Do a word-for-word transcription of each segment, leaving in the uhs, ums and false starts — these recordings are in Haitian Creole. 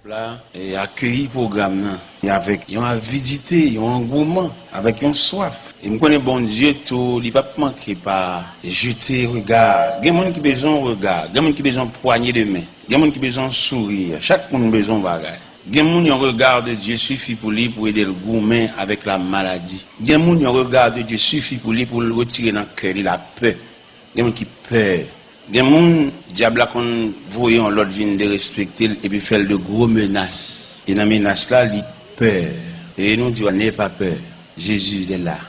la, e akeyi pwogram nan, e avèk yon avidite, yon angouman, avèk yon swaf. E m konnen Bondye tou, li p ap manke pa jete rega. Gen moun ki bezwen yon rega, gen moun ki bezwen yon pwanye de men, gen moun ki bezwen yon souri. Chak moun bezwen yon bagay. Gen moun, yon regard de Dieu sifi pou li pou ede l goumen avèk la maladi. Gen moun, yon regard de Dieu sifi pou li pou l retire nan kè li lapè. Gen moun ki pè. Gen moun, dyab la konn voye yon lòt vin derespekte l epi fè l de gwo menas. E nan menas la, li pè. E nou di w, n'aie pas peur, Jésus est là.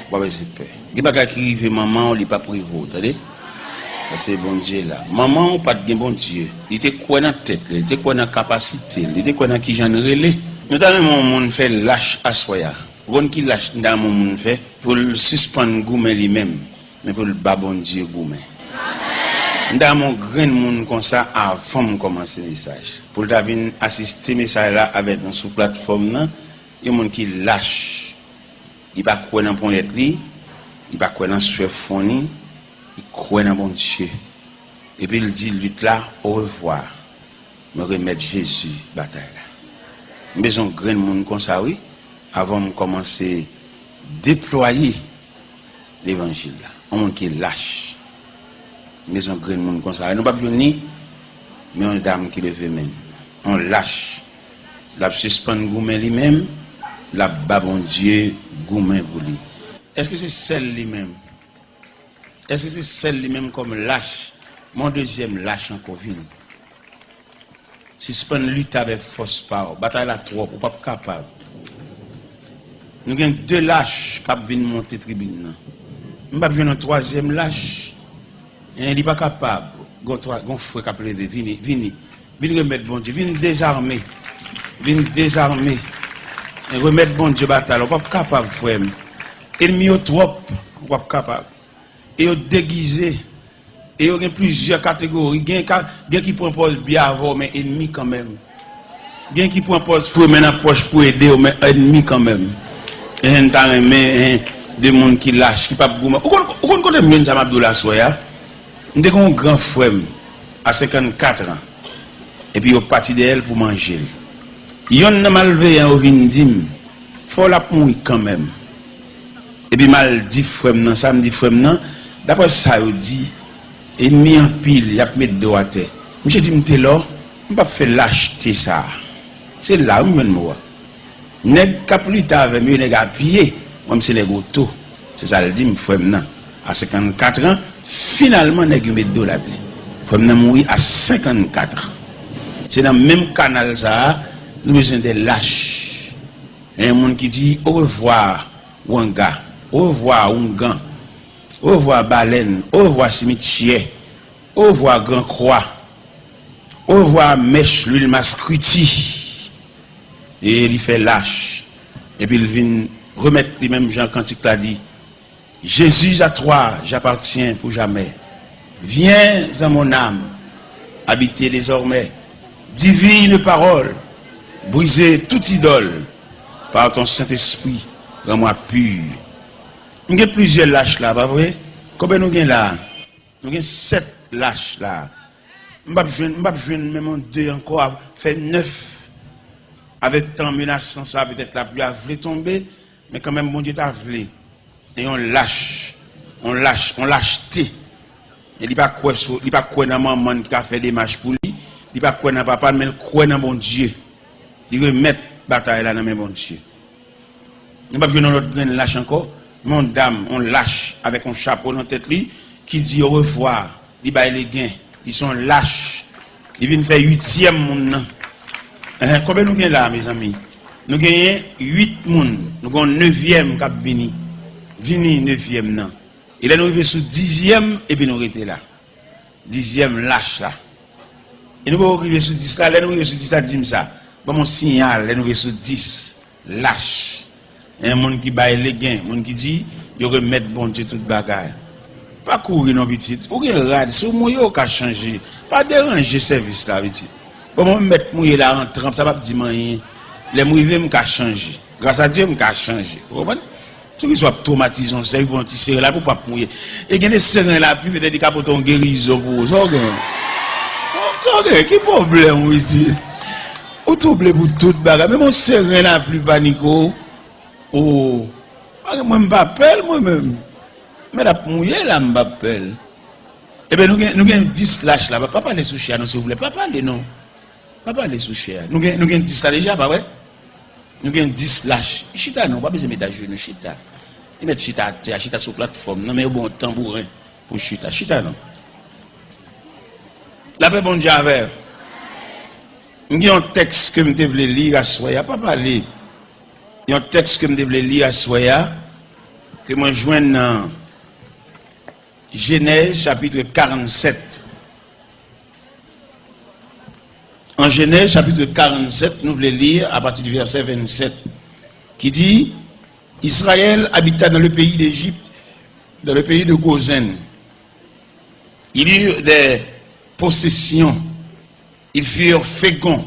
Ou pa bezwen pè. Gen bagay ki rive manman w, li p ap rive w, tande? Paske Bondye la. Manman w pa t gen Bondye. Li te kwè nan tèt li, li te kwè nan kapasite l, li te kwè nan kijan l rele. Nou ta renmen yon moun fè lach aswè a. Ou konn ki lach m ta renmen yon moun fè? Pou l sispann goumen li menm, men pou l ba Bondye goumen. M ta renmen yon grenn moun konsa avan m kòmanse mesaj. Pou l ta vin asiste mesaj la avèk nou sou platfòm nan, yon moun ki lach. Li pa kwè nan ponyèt li, li pa kwè nan swè fon li, li kwè nan Bondye. Epi l di lit la, orevwa. Mwen remèt Jezi batay la. M bezwen yon grenn moun konsa, wi, avan m kòmanse deplwaye levanjil la. Yon moun ki lach. M bezwen yon grenn moun konsa. E nou p ap jwenn li, men yon dam ki leve men l. Yon lach. L ap sispann goumen li menm, l ap ba Bondye goumen pou li. Èske se sèl li menm? Èske se sèl li menm kòm lach? Mon dezyèm lach ankò vini. Sispann lite avèk fòs pa w. Batay la twòp, ou p ap kapab. Nou gen de lach k ap vin monte tribin nan. M p ap jwenn yon twazyèm lach. En, li pa kapab. Gon twa, gon frè k ap leve. Vini, vini. Vin remèt Bondye. Vin dezame. Vin dezame. En, remèt Bondye batay la. Ou p ap kapab, frè m. Enmi yo twòp. Ou p ap kapab. E yo degize. E yo gen plizyè kategori. Gen ka, gen ki pran pòz byen avè w, men enmi kanmenm. Gen ki pran pòz foure men nan pòch pou ede w, men enmi kanmenm. E n ta renmen, en, de moun ki lach, ki p ap goumen. Ou konn, ou konn kote m jwenn sa m ap di w la aswè a? M te gen yon gran frè m a senkannkat an. Epi yo pati dèyè l pou manje l. Yonn nan malveyan yo vin di m, fò l ap mouri kanmenm. Epi m al di frè m nan sa, m di frè m nan, daprè sa yo di, enmi anpil, y ap met do atè. Misye di m, Telò, m p ap fè lachte sa a. Se la wi m jwenn mo a. Nèg k ap lite avè m yo, nèg a pye, mwen m se nèg oto. Se sa l di m, frè m nan. A senkannkat an, finalman nèg yo met do l atè. Frè m nan mouri a senkannkat an. Se nan menm kanal sa a, nou bezwen de lach. Yon moun ki di, orevwa, wanga, orevwa, oungan, orevwa, balèn, orevwa, simityè, orevwa, gran kwa, orevwa, mèch, lwil, maskriti. E li fè lach. Epi l vin remèt li menm jan kantik la di, Jésus, à toi j'appartiens pour jamais. Viens à mon âme habiter désormais. Divine parole, briser toute idole par ton Saint-Esprit, rends-moi pur. M gen plizyè lach la, pa vre? Konbyen nou gen la? Nou gen sèt lach la. M p ap jwenn, m p ap jwenn menm yon de ankò, a fè nèf. Avèk tan menasan sa, petèt lapli a vle tonbe, men kanmenm Bondye ta vle. E yon lach, yon lach, yon lachte. E li pa kwè sou, li pa kwè nan manman l ki ka fè demach pou li, li pa kwè nan papa l, men l kwè nan Bondye. Li remèt batay la nan men Bondye. Nou p ap jwenn yon lòt grenn lach ankò, men yon dam, yon lach avèk yon chapo nan tèt li ki di orevwa, li bay legen, li se yon lach, li vin fè uityèm moun nan. Enhen, konbyen nou gen la, mezanmi? Nou genyen uit moun, nou gen yon nevyèm k ap vini. Vini nevyèm nan. E lè nou rive sou dizyèm, epi nou rete la. Dizyèm lach la. E nou poko rive sou dis la, lè nou rive sou dis la, di m sa. Ban m yon siyal, lè nou rive sou dis, lach. Yon moun ki bay legen, moun ki di, yo remèt Bondye tout bagay. Pa kouri non pitit, ou gen rad, si w mouye, ou ka chanje. Pa deranje sèvis la, pitit. Bon, mwen mèt mouye la an tranp, sa p ap di m anyen. Lè m rive, m ka chanje. Gras a Dye, m ka chanje. Ou konprann? Sou ki sa w ap twomatize yon sèl pou yon ti seren lapli ou p ap mouye. E gen de seren lapli, petèt li ka pote yon gerizon pou ou. Sa w gen? Sa w gen? Ki pwoblèm ou isit? Ou twouble pou tout bagay. Men yon seren lapli pa niko. O. Mwen, m pa pè l, mwen menm. Men l ap mouye la, m p ap pè l. Ebyen, nou gen, nou gen dis lach la. Pa, pa pale sou chè a, non, silvouplè. Pa pale, non. Pa pale sou chè a. Nou gen, nou gen dis la deja, pa vre? Nou gen dis lach. Chita, non. Pa bezwen met ajenou, chita. Li mèt chita atè a, chita sou platfòm nan, men yo ba w tanbouren pou chita. Chita, non. Lapè Bondye avè w. M gen yon tèks ke m te vle li aswè a, pa pale. Yon tèks ke m te vle li aswè a, ke mwen jwenn nan Jenèz, chapit karannsèt. An Jenèz, chapit karannsèt, nou vle li apati di vèsè vennsèt, ki di, Israël habita dans le pays d'Égypte, dans le pays de Gozen. Ils eurent des possessions, ils furent féconds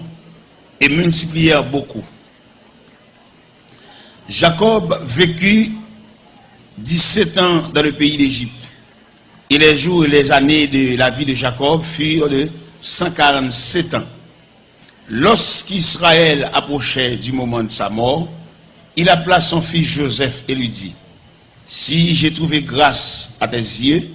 et multiplièrent beaucoup. Jacob vécut dix-sept ans dans le pays d'Égypte, et les jours et les années de la vie de Jacob furent de cent quarante-sept ans. Lorsqu'Israël approchait du moment de sa mort, il appela son fils Joseph et lui dit, Si j'ai trouvé grâce à tes yeux,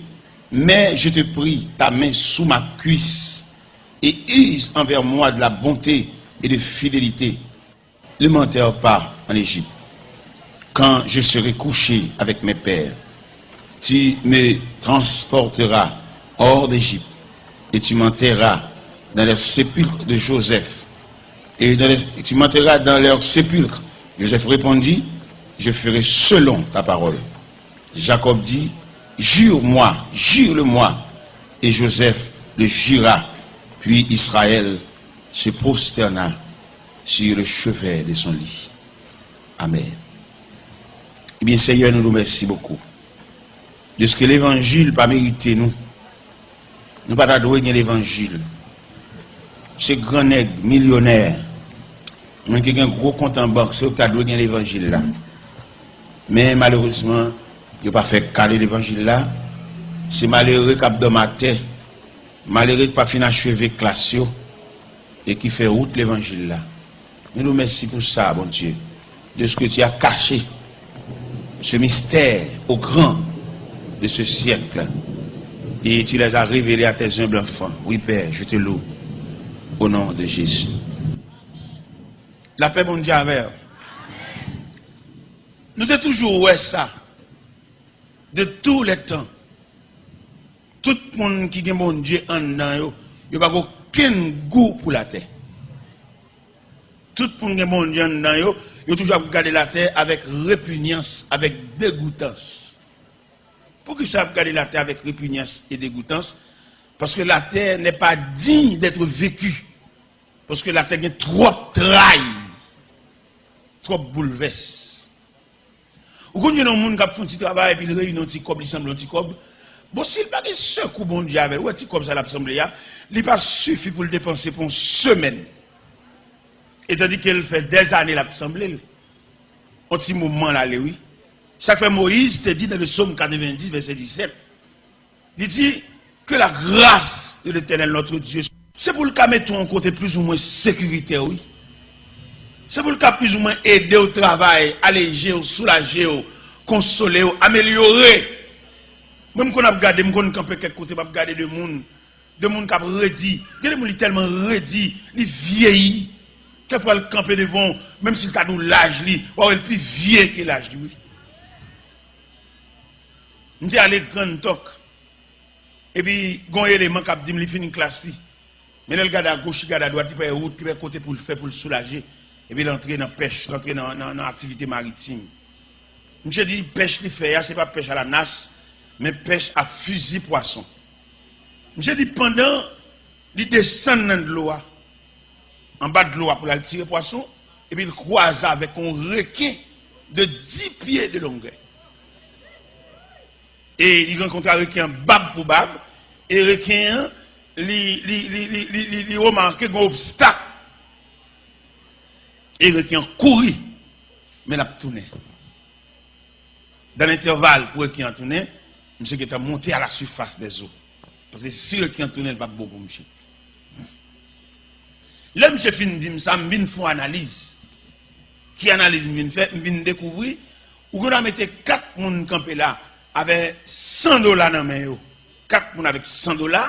mets, je te prie, ta main sous ma cuisse et use envers moi de la bonté et de fidélité. Ne m'enterre pas en Égypte. Quand je serai couché avec mes pères, tu me transporteras hors d'Égypte et tu m'enterreras dans le sépulcre de Joseph. Et dans les- tu m'enterreras dans leur sépulcre. Joseph répondit, Je ferai selon ta parole. Jacob dit, Jure-moi, jure-le-moi. Et Joseph le jura. Puis Israël se prosterna sur le chevet de son lit. Amen. Ebyen, Senyè, nou di w mèsi bokou. Deske levanjil pa merite nou. Nou pa ta dwe gen levanjil. Se gran nèg, milyonè, moun ki gen gwo kont an bank, se yo ki ta dwe gen levanjil la. Men malerezman, yo pa fè ka de levanjil la. Se malere k ap dòmi atè, malere ki pa fin acheve klas yo, e ki fè wout levanjil la. Nou di w mèsi pou sa, Bondye, de ce que tu as caché ce mystère aux grands de ce siècle, et tu les as révélés à tes humbles enfants. Oui, Père, je te loue au nom de Jésus. Lapè Bondye avè w. Nou te toujou wè sa, de tous les temps. Tout moun ki gen Bondye anndan yo, yo pa gen okenn gou pou latè. Tout moun gen Bondye anndan yo, yo toujou ap gade latè avèk repinyans, avèk degoutans. Poukisa ap gade latè avèk repinyans e degoutans? Paske latè n'est pas digne d'être vécue. Paske latè gen twòp tray, twòp boulvès. Ou konn jwenn yon moun k ap fè yon ti travay epi l reyini yon ti kòb, li sanble yon ti kòb. Bon, si l pa gen sekou Bondye avè l, ou wè ti kòb sa l ap sanble a, li pa sifi pou l depanse pou yon semèn. Etandike l fè dèzane l ap sanble l. Yon ti moman l ale, wi. Sa k fè Moyiz te di nan le Sòm katrevendis, vèsè disèt, li di, Que la grâce de l'Éternel notre Dieu. Se pou l ka mete w yon kote plizoumwen sekiritè, wi. Se pou l ka plizoumwen ede w travay, aleje w, soulaje w, konsole w, amelyore. Mwen, m konn ap gade, m konn kanpe kèk kote, m ap gade de moun, de moun k ap redi. Gen de moun, li tèlman redi, li vyeyi. Kèk fwa, l kanpe devan w, menm si l ta di w laj li, w a wè l pi vye ke laj li, wi. M te ale Grand Talk. Epi, gen yon eleman k ap di m li fini klas li. Men lè l gade agoch, li gade adwat, li pa wè wout, li pa wè kote pou l fè, pou l soulaje. Epi, l antre nan pèch, l antre nan, nan, nan aktivite maritim. Misye di pèch li fè a, se pa pèch a la nas, men pèch a fizi pwason. Misye di pandan li desann nan dlo a, anba dlo a pou l al tire pwason, epi l kwaze avèk yon reken de dis pye de longè. E li rankontre a reken an bab pou bab, e reken an, li, li, li remake gen obstak. E reken an kouri, men l ap tounen. Dan lentèval pou reken an tounen, misye gentan monte a la sifas dè zo. Paske si reken an tounen, l p ap bon pou misye. Lè misye fin di m sa, m vin fè yon analiz. Ki analiz m vin fè? M vin dekouvri, ou gen dwa mete kat moun kanpe la avè san dola nan men yo. Kat moun avèk san dola,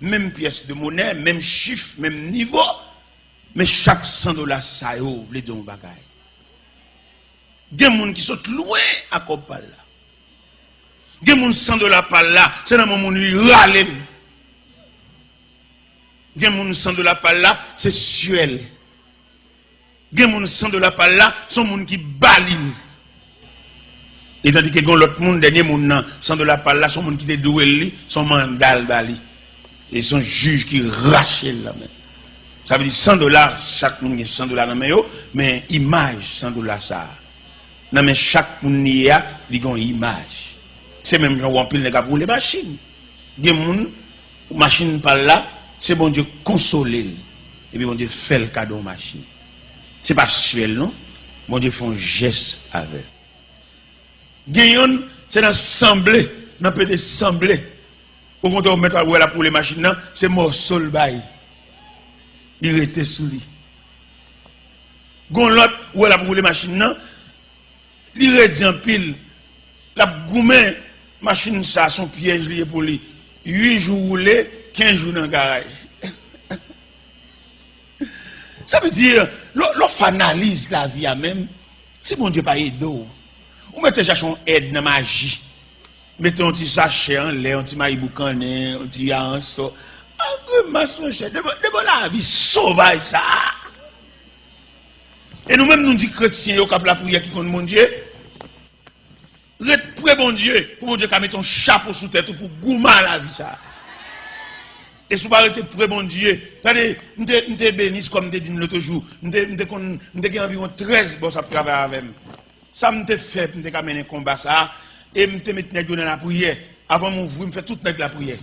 menm pyès de monè, menm chif, menm nivo, men chak san dola sa yo vle di yon bagay. Gen moun ki sot lwen ak kòb pa l la. Gen moun san dola pa l la, se nan men moun li rale l. Gen moun san dola pa l la, se syè l. Gen moun san dola pa l la, se yon moun ki ba li l. E tandike gen lòt moun, dènye moun nan, san dola pa l la, se yon moun ki te dwe l li, se yon manda l ba li. E se yon jij ki rache l nan men. Sa vle di san dola, chak moun gen san dola nan men yo, men imaj san dola sa a, nan men chak moun li ye a, li gen yon imaj. Se menm jan ou anpil nèg ap woule machin. Gen moun, machin pa l la, se Bondye konsole l. Epi Bondye fè l kado yon machin. Se pa syè l non. Bondye fè yon jès avè l. Gen yonn, se nan sanble, nan pede sanble. Okontrè, ou mèt wè l ap woule machin nan, se mòso l bay. Li rete sou li. Gon lòt, ou wè l ap woule machin nan, li redi anpil. L ap goumen, machin sa, se yon pyèj li ye pou li. Uit jou woule, kenz jou nan garaj. Sa vle di, lè, lè w fè analiz lavi a menm, si Bondye pa ede w, ou mèt te chache yon èd nan maji. Mete yon ti sachè anlè, yon ti mayi boukannen, yon ti aransò. A grimas, monchè, devan, devan lavi sovaj sa a. E nou menm, nou di kretyen yo k ap lapriyè, ki konn Bondye, ret pre Bondye, pou Bondye ka mete yon chapo sou tèt ou pou goumen a lavi sa a. E si w pa rete pre Bondye, gade, m te, m te beni, kòm m te di n lòt jou, m te, m te konn, m te gen anviwon trèz bòs ap travay avè m. Sa m te fè pou m te ka mennen konba sa a, e m te met nèg yo nan lapriyè. Avan m ouvri, m fè tout nèg lapriyè.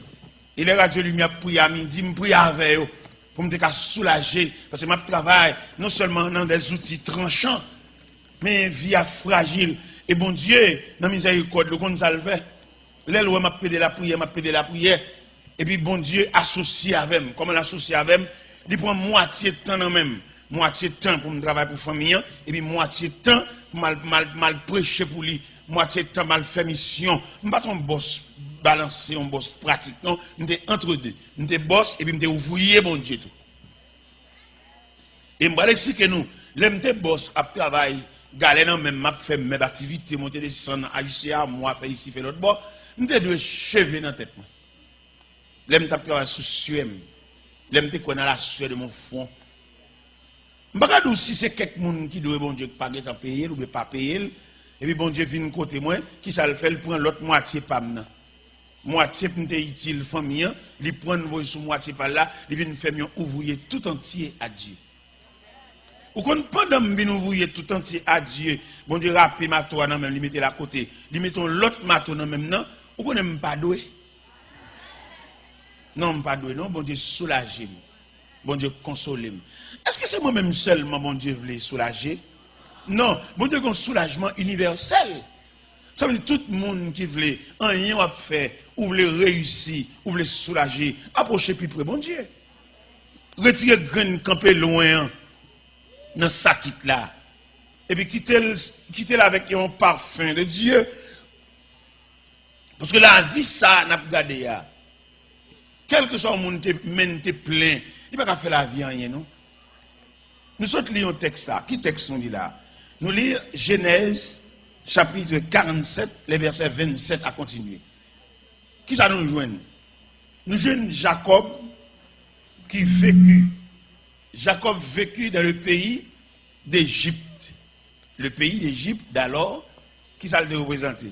E lè Radyo Limyè ap priye a midi, m priye avè yo, pou m te ka soulaje, paske m ap travay non sèlman nan dè zouti tranchan, men vi a frajil, e Bondye, nan mizèrikòd li, ou konn sa l fè? Lè l wè m ap pede lapriyè, m ap pede lapriyè, epi Bondye asosye avè m. Kòman l asosye avè m? Li pran mwatye tan nan men m. Mwatye tan pou m travay pou fanmi an, epi mwatye tan pou m al, m al, m al preche pou li. Mwatye tan m al fè misyon. M pa t yon bòs balanse, yon bòs pratik, non. M te antrede. M te bòs, epi m te ouvriye Bondye tou. E m pral eksplike nou, lè m te bòs ap travay, galè nan men m, m ap fè mèb, aktivite, monte desann, ajise amwa, fè isi, fè lòt bò, m te dwe cheve nan tèt mwen. Lè m t ap travay sou sye m, lè m te kwè nan la sueur de mon front. M pa ka di w si se kèk moun ki dwe Bondye k pa gentan peye l oubyen pa peye l, epi Bondye vin kote mwen, kisa l fè? L pran lòt mwatye pa m nan. Mwatye pou m te itil fanmi an, li pran l voye sou mwatye pa l la, li vin fè m yon ouvriye tout antye a Dye. Ou konn, pandan m vin ouvriye tout antye a Dye, Bondye rape mato a nan men m, li mete l akote, li mete yon lòt mato nan men m nan, ou konnen m pa dwe? Non, m pa dwe non, Bondye soulaje m. Bondye konsole m. Èske se mwen menm sèlman Bondye vle soulaje? Non, Bondye gen yon soulajman inivèsèl. Sa vle di tout moun ki vle, anyen w ap fè, ou vle reyisi, ou vle soulaje, apwoche pi pre Bondye. Retire grenn kanpe lwen an nan sakit la. Epi kite l, kite l avèk yon pafen de Dye. Paske lavi sa a n ap gade a, kèlkeswa yon moun te, men te plen, li pa ka fè lavi anyen non. Nou sot li yon tèks la. Ki tèks nou li la? Nou li Jenèz chapit karannsèt, le vèsè vennsèt a kontinye. Kisa nou jwenn? Nou jwenn Jakòb ki veki. Jacob vécut dans le pays d'Égypte. Le pays d'Égypte d'alors, kisa l te reprezante?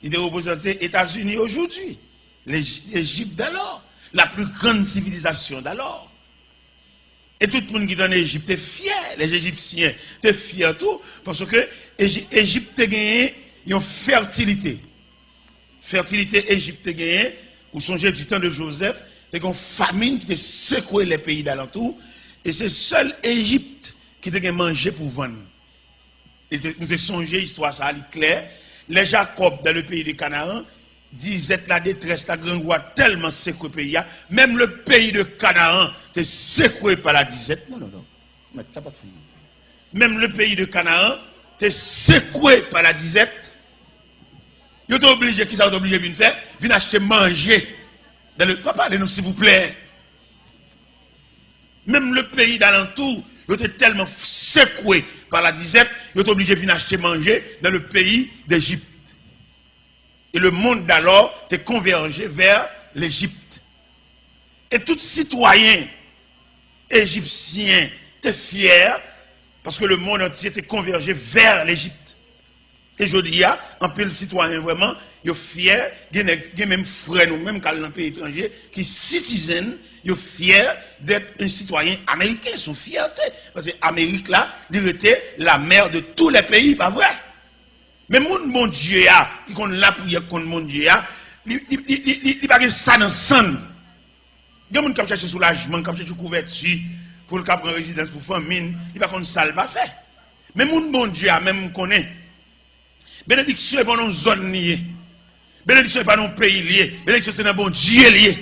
Li te reprezante Etazini aujourd'hui, l'Égy- l'Égypte d'alors, la plus grande civilisation d'alors. E tout moun ki t ann Ejip te fyè, les Égyptiens te fyè tou, paske Eji- Ejip te genyen yon fètilite. Fètilite Ejip te genyen, ou sonje du temps de Joseph, te gen yon famin ki te sekwe lè peyi dalantou, e se sèl Ejip ki te gen manje pou vann. E te, nou te sonje istwa sa a, li klè. Lè Jakòb dans le pays de Canaan, Dizèt la, detrès la, grangou a tèlman sekwe peyi a, menm le pays de Canaan te secoué par la disette. Non, non, non. Mèt, sa pa t fini. Menm le pays de Canaan te secoué par la disette. Yo te oblije, kisa yo te oblije vin fè? Vin achte manje. Dan le, pa pale nou, silvouplè. Menm le peyi dalantou, yo te tèlman sekwe pa la dizèt, yo te oblije vin achte manje dans le pays d'Égypte. Et le monde d'alors te convergé vers l'Égypte. E tout sitwayen ejipsyen te fyè, paske le monde entier te convergé vers l'Égypte. E jodi a, anpil sitwayen vrèman, yo fyè, gen nèg, gen menm frè nou menm k al nan peyi etranje, ki citizen, yo fyè d'être un citoyen américain, se yon fyète. Paske Amerik la, li rete la mère de tous les pays, pa vre? Men moun Bondye a, ki konn lapriyè, ki konn Bondye a, li, li, li, li, li, li pa gen sa nan san l. Gen moun k ap chèche soulajman, k ap chèche kouvèti, pou l ka pran rezidans pou fanmi l, li pa konn sa l va fè. Men moun Bondye a, menm m konnen, benediksyon e pa nan yon zòn li ye. Benediksyon e pa nan yon peyi li ye. Benediksyon se nan Bondye li ye.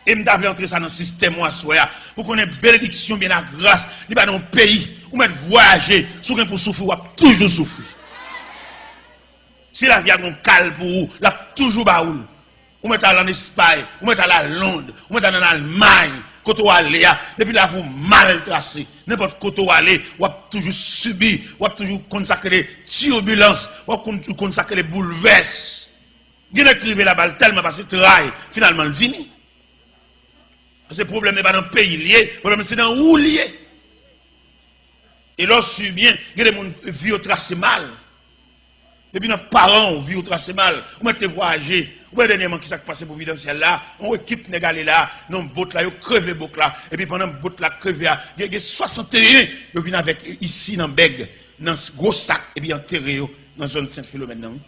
E m ta vle antre sa nan sistèm ou aswè a. Pou konnen benediksyon byen lagras, li pa nan yon peyi. Ou mèt vwayaje, si w gen pou soufri, w ap toujou soufri. Si lavi a gon kal pou ou, l ap toujou ba ou l. Ou mèt al ann Espay, ou mèt al a Lond, ou mèt al ann Almay, kote w ale a, depi lavi w mal trase, nenpòt kote w ale, w ap toujou sibi, w ap toujou konn sa k rele tibilans, w ap konn, konn sa k rele boulvès. Gen nèg ki rive laba, l tèlman pase tray, finalman l vini. Paske pwoblèm nan pa nan peyi l ye, pwoblèm nan se nan ou l ye. E lè w swiv byen, gen de moun vi yo trase mal. Depi nan paran w, vi w trase mal. Ou mèt te vwayaje. Ou wè dènyèman kisa k pase Pwovidansyèl la? Yon ekip nèg ale la, nan bòt la, yo kreve bòt la. Epi pandan bòt la kreve a, gen, gen swasanteyen yo vin avèk isi nan bèg, nan gwo sak, epi antere yo nan zòn Sent Filomèn nan, wi.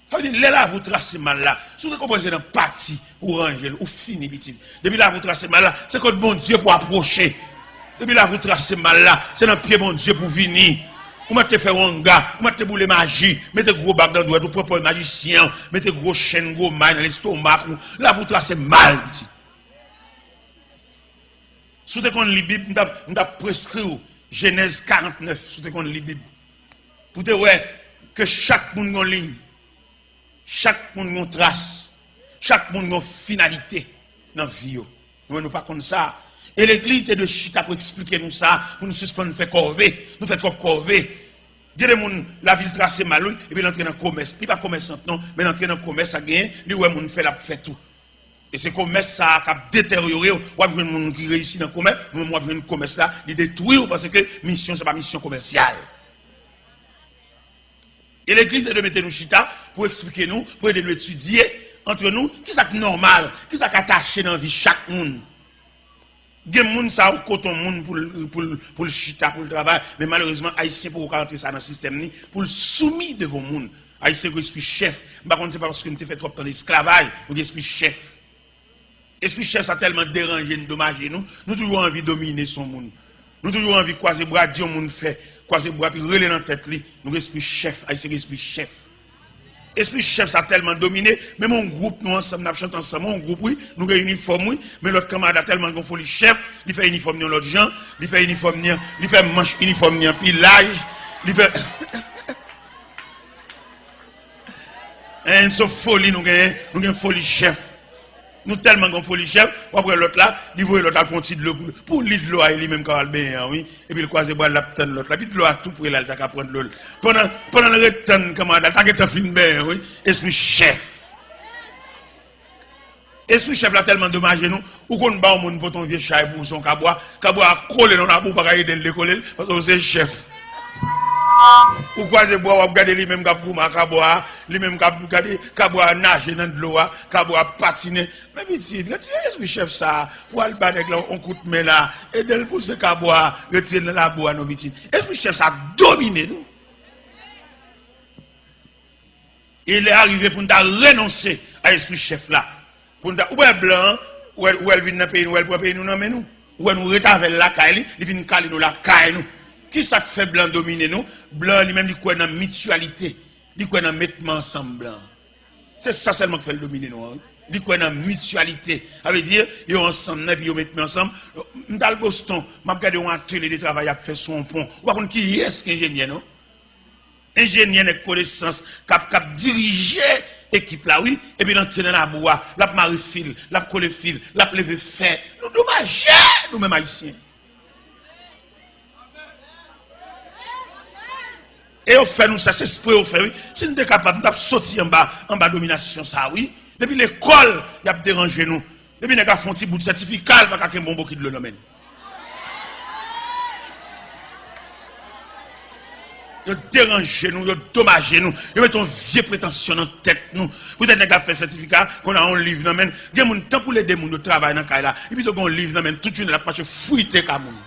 Sa vle di, lè lavi w trase mal la, si w te konprann se nan pati pou w ranje l, ou fini, pitit. Depi lavi w trase mal la, se kot Bondye pou w apwoche. Depi lavi w trase mal la, se nan pye Bondye pou w vini. Ou mèt te fè wanga, ou mèt te boule maji, mete gwo bag nan dwèt ou, pran pòz majisyen an, mete gwo chenn, gwo may nan lestomak ou. Lavi w trase mal, pitit. Si w te konn li Bib, m t ap, m t ap preskri w Jenèz karant nèf, si w te konn li Bib. Pou w te wè ke chak moun gen yon liy, chak moun gen yon tras, chak moun gen yon finalite nan vi yo. Nou menm nou pa konn sa. E legliz te dwe chita pou eksplike nou sa, pou nou sispann fè kòve. Nou fè twòp kòve. Gen de moun, lavi l trase mal, wi, epi l antre nan komès. Li pa komèsant, non, men l antre nan komès, sa genyen, li wè moun fè, l ap fè tou. E se komès sa a k ap deteryore w. W ap jwenn moun ki reyisi nan komès, men w ap jwenn komès la, li detwi w paske misyon sa pa misyon komèsyal. E legliz te dwe mete nou chita pou eksplike nou, pou ede nou etidye antre nou, kisa k nòmal, kisa k atache nan vi chak moun. Gen moun sa yo kote yon moun pou l, pou l, pou l chita, pou l travay, men malerezman, Ayisyen poko ka rantre sa nan sistèm li, pou l soumi devan moun. Ayisyen gen espri chèf. M pa konn se pa paske m te fè twòp tan esklavaj, nou gen espri chèf. Espri chèf sa tèlman deranje n, domaje nou, nou toujou anvi domine sou yon moun. Nou toujou anvi kwaze bra, di yon moun fè, kwaze bra, epi rele nan tèt li. Nou gen espri chèf, Ayisyen gen espri chèf. Espri chèf sa tèlman domine, menm yon gwoup nou ansanm, n ap chante ansanm, yon gwoup wi, nou gen inifòm wi, men lòt kanmarad la tèlman gen foli chèf, li fè inifòm li yon lòt jan, li fè inifòm li, li fè manch inifòm li an pi laj, li fè en, se foli nou genyen, nou gen foli chèf. Nou tèlman gen foli chèf, w ap wè lòt la, li voye lòt la pran ti dlo pou, pou li dlo a, e li menm ka al benyen an, wi. Epi l kwaze bra l, l ap tann lòt la. Epi dlo a tou pre la, l ta ka pran dlo l. Pandan, pandan l ret tann kanmarad la, l ta gentan fin benyen, wi. Espri chèf. Espri chèf la tèlman domaje nou, ou konn ba yon moun pote yon vye chay pou ou, se yon kabwa, kabwa a kole nan labou, ou pa ka ede l dekole l, paske ou se chèf. Ou kwaze bra, w ap gade li menm k ap goumen ak kabwa a, li menm k ap gade kabwa a naje nan dlo a, kabwa a ap patinen. Men pitit, retire espri chèf sa a, pou al ba nèg la yon kout men la, ede l pouse kabwa a, retire l nan labou a non pitit. Espri chèf sa ap domine nou. E lè a rive pou n ta renonse a espri chèf la. Pou n ta, ou wè blan an, ou wè, ou wè l vin nan peyi nou, wè l pran peyi nou nan men nou. Ou wè nou ret avè l lakay li, li vin kale nou lakay nou. Kisa k fè blan domine nou? Blan an li menm li kwè nan mityalite. Li kwè nan met men ansanm blan an. Se sa sèlman k fè l domine nou an, wi. Li kwè nan mityalite. Sa vle di, yo ansanm nan, epi yo met men ansanm. M t al Boston, m ap gade yon atelye de travay y ap fè sou yon pon. Ou pa konn kiyès ki enjenyè, non? Enjenyè nèg konesans k ap, k ap dirije ekip la, wi. Epi l antre nan labou a, l ap mare fil, l ap kole fil, l ap leve fè. Nou domaje, nou menm Ayisyen. E yo fè nou sa, se espre yo fè, wi. Si n te kapab, n t ap soti anba, anba dominasyon sa, wi. Depi lekòl, y ap deranje nou. Depi nèg la fè yon ti bout sètifika, l pa ka kenbe yon bokit dlo nan men l. Yo deranje nou, yo domaje nou, yo mete yon vye pretansyon nan tèt nou. Poutèt nèg la fè sètifika, kounye a yon liv nan men l. Gen moun, tan pou l ede moun yo travay nan kay la, li pito gen yon liv nan men l, tout jounen l ap mache frite ka moun.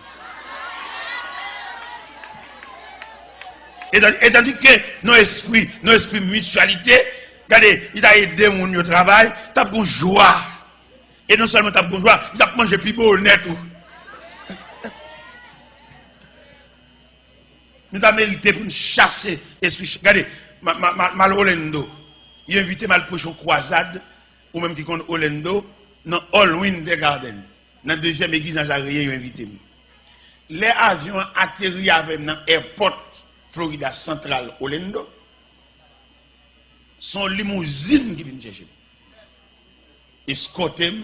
Etan-, etandike nan espri, nan espri mityalite, gade, li ta ede moun yo travay, t ap gon jwa. E non sèlman t ap gon jwa, li t ap manje pi bonè tou. Nou ta merite pou n chase espri ch-, gade, m a, m a, m a, m al Orlando. Yo envite m al preche yon kwazad, ou menm ki konn Orlando, nan Hall Winter Garden. Nan dezyèm egliz Nazaryen, yo envite m. Lè avyon an ateri avè m nan airport Florida Central Orlando, se yon limouzin ki vin chèche m. Eskòte m,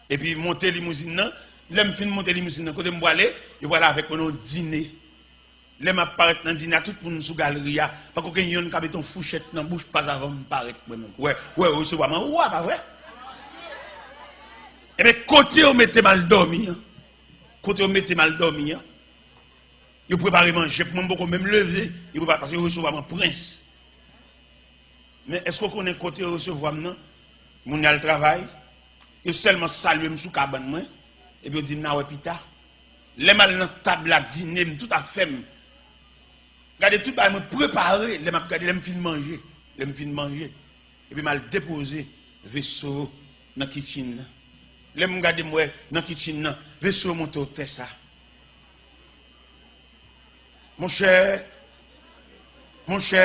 epi monte limouzin nan. Lè m fin monte limouzin nan, kote m prale, yo prale avèk mwen nan yon dine. Lè m ap parèt nan dine a, tout moun sou galri a, pako gen yonn ka mete yon fouchèt nan bouch, pa avan m parèt mwen menm. Wè, wè, resevwa m an wa, pa vre? Ebyen, kote yo mete m al dòmi an, kote yo mete m al dòmi an, yo prepare manje pou mwen, m poko menm leve, yo prepare, paske yo resevwa m an prens. Men èske w konnen kote yo resevwa m nan? Moun y al travay, yo sèlman salye m sou kabann mwen, epi yo di m n a wè pita. Lè m al nan tab la, dine m, tout afè m. Gade tout bagay mwen prepare, lè m ap gade, lè m fin manje, lè m fin manje, epi m al depoze veso yo nan kitchen nan. Lè m gade, m wè nan kitchen nan, veso yo monte otè sa. Monchè, monchè,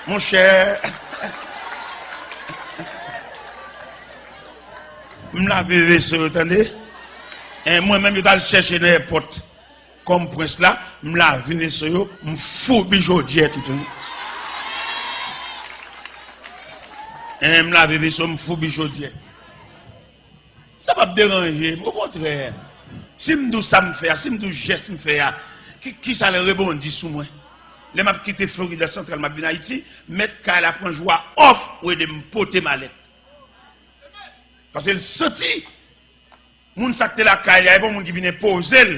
monchè. M lave veso yo, tande. E mwen menm, yo t al chèche nan èpòt kòm prens la, m lave veso yo, m foubi jodyè toutou. E m lave veso, m foubi jodyè. Sa p ap deranje m, okontrè. Si m di w sa m fè a, si m di w jès m fè a, ki, kisa l rebondi sou mwen? Lè m ap kite Florida Central, m ap vin Ayiti, mèt kay la pran jou a off pou ede m pote malèt. Paske l santi moun sa k te lakay li a, e pa yon moun ki vin enpoze l.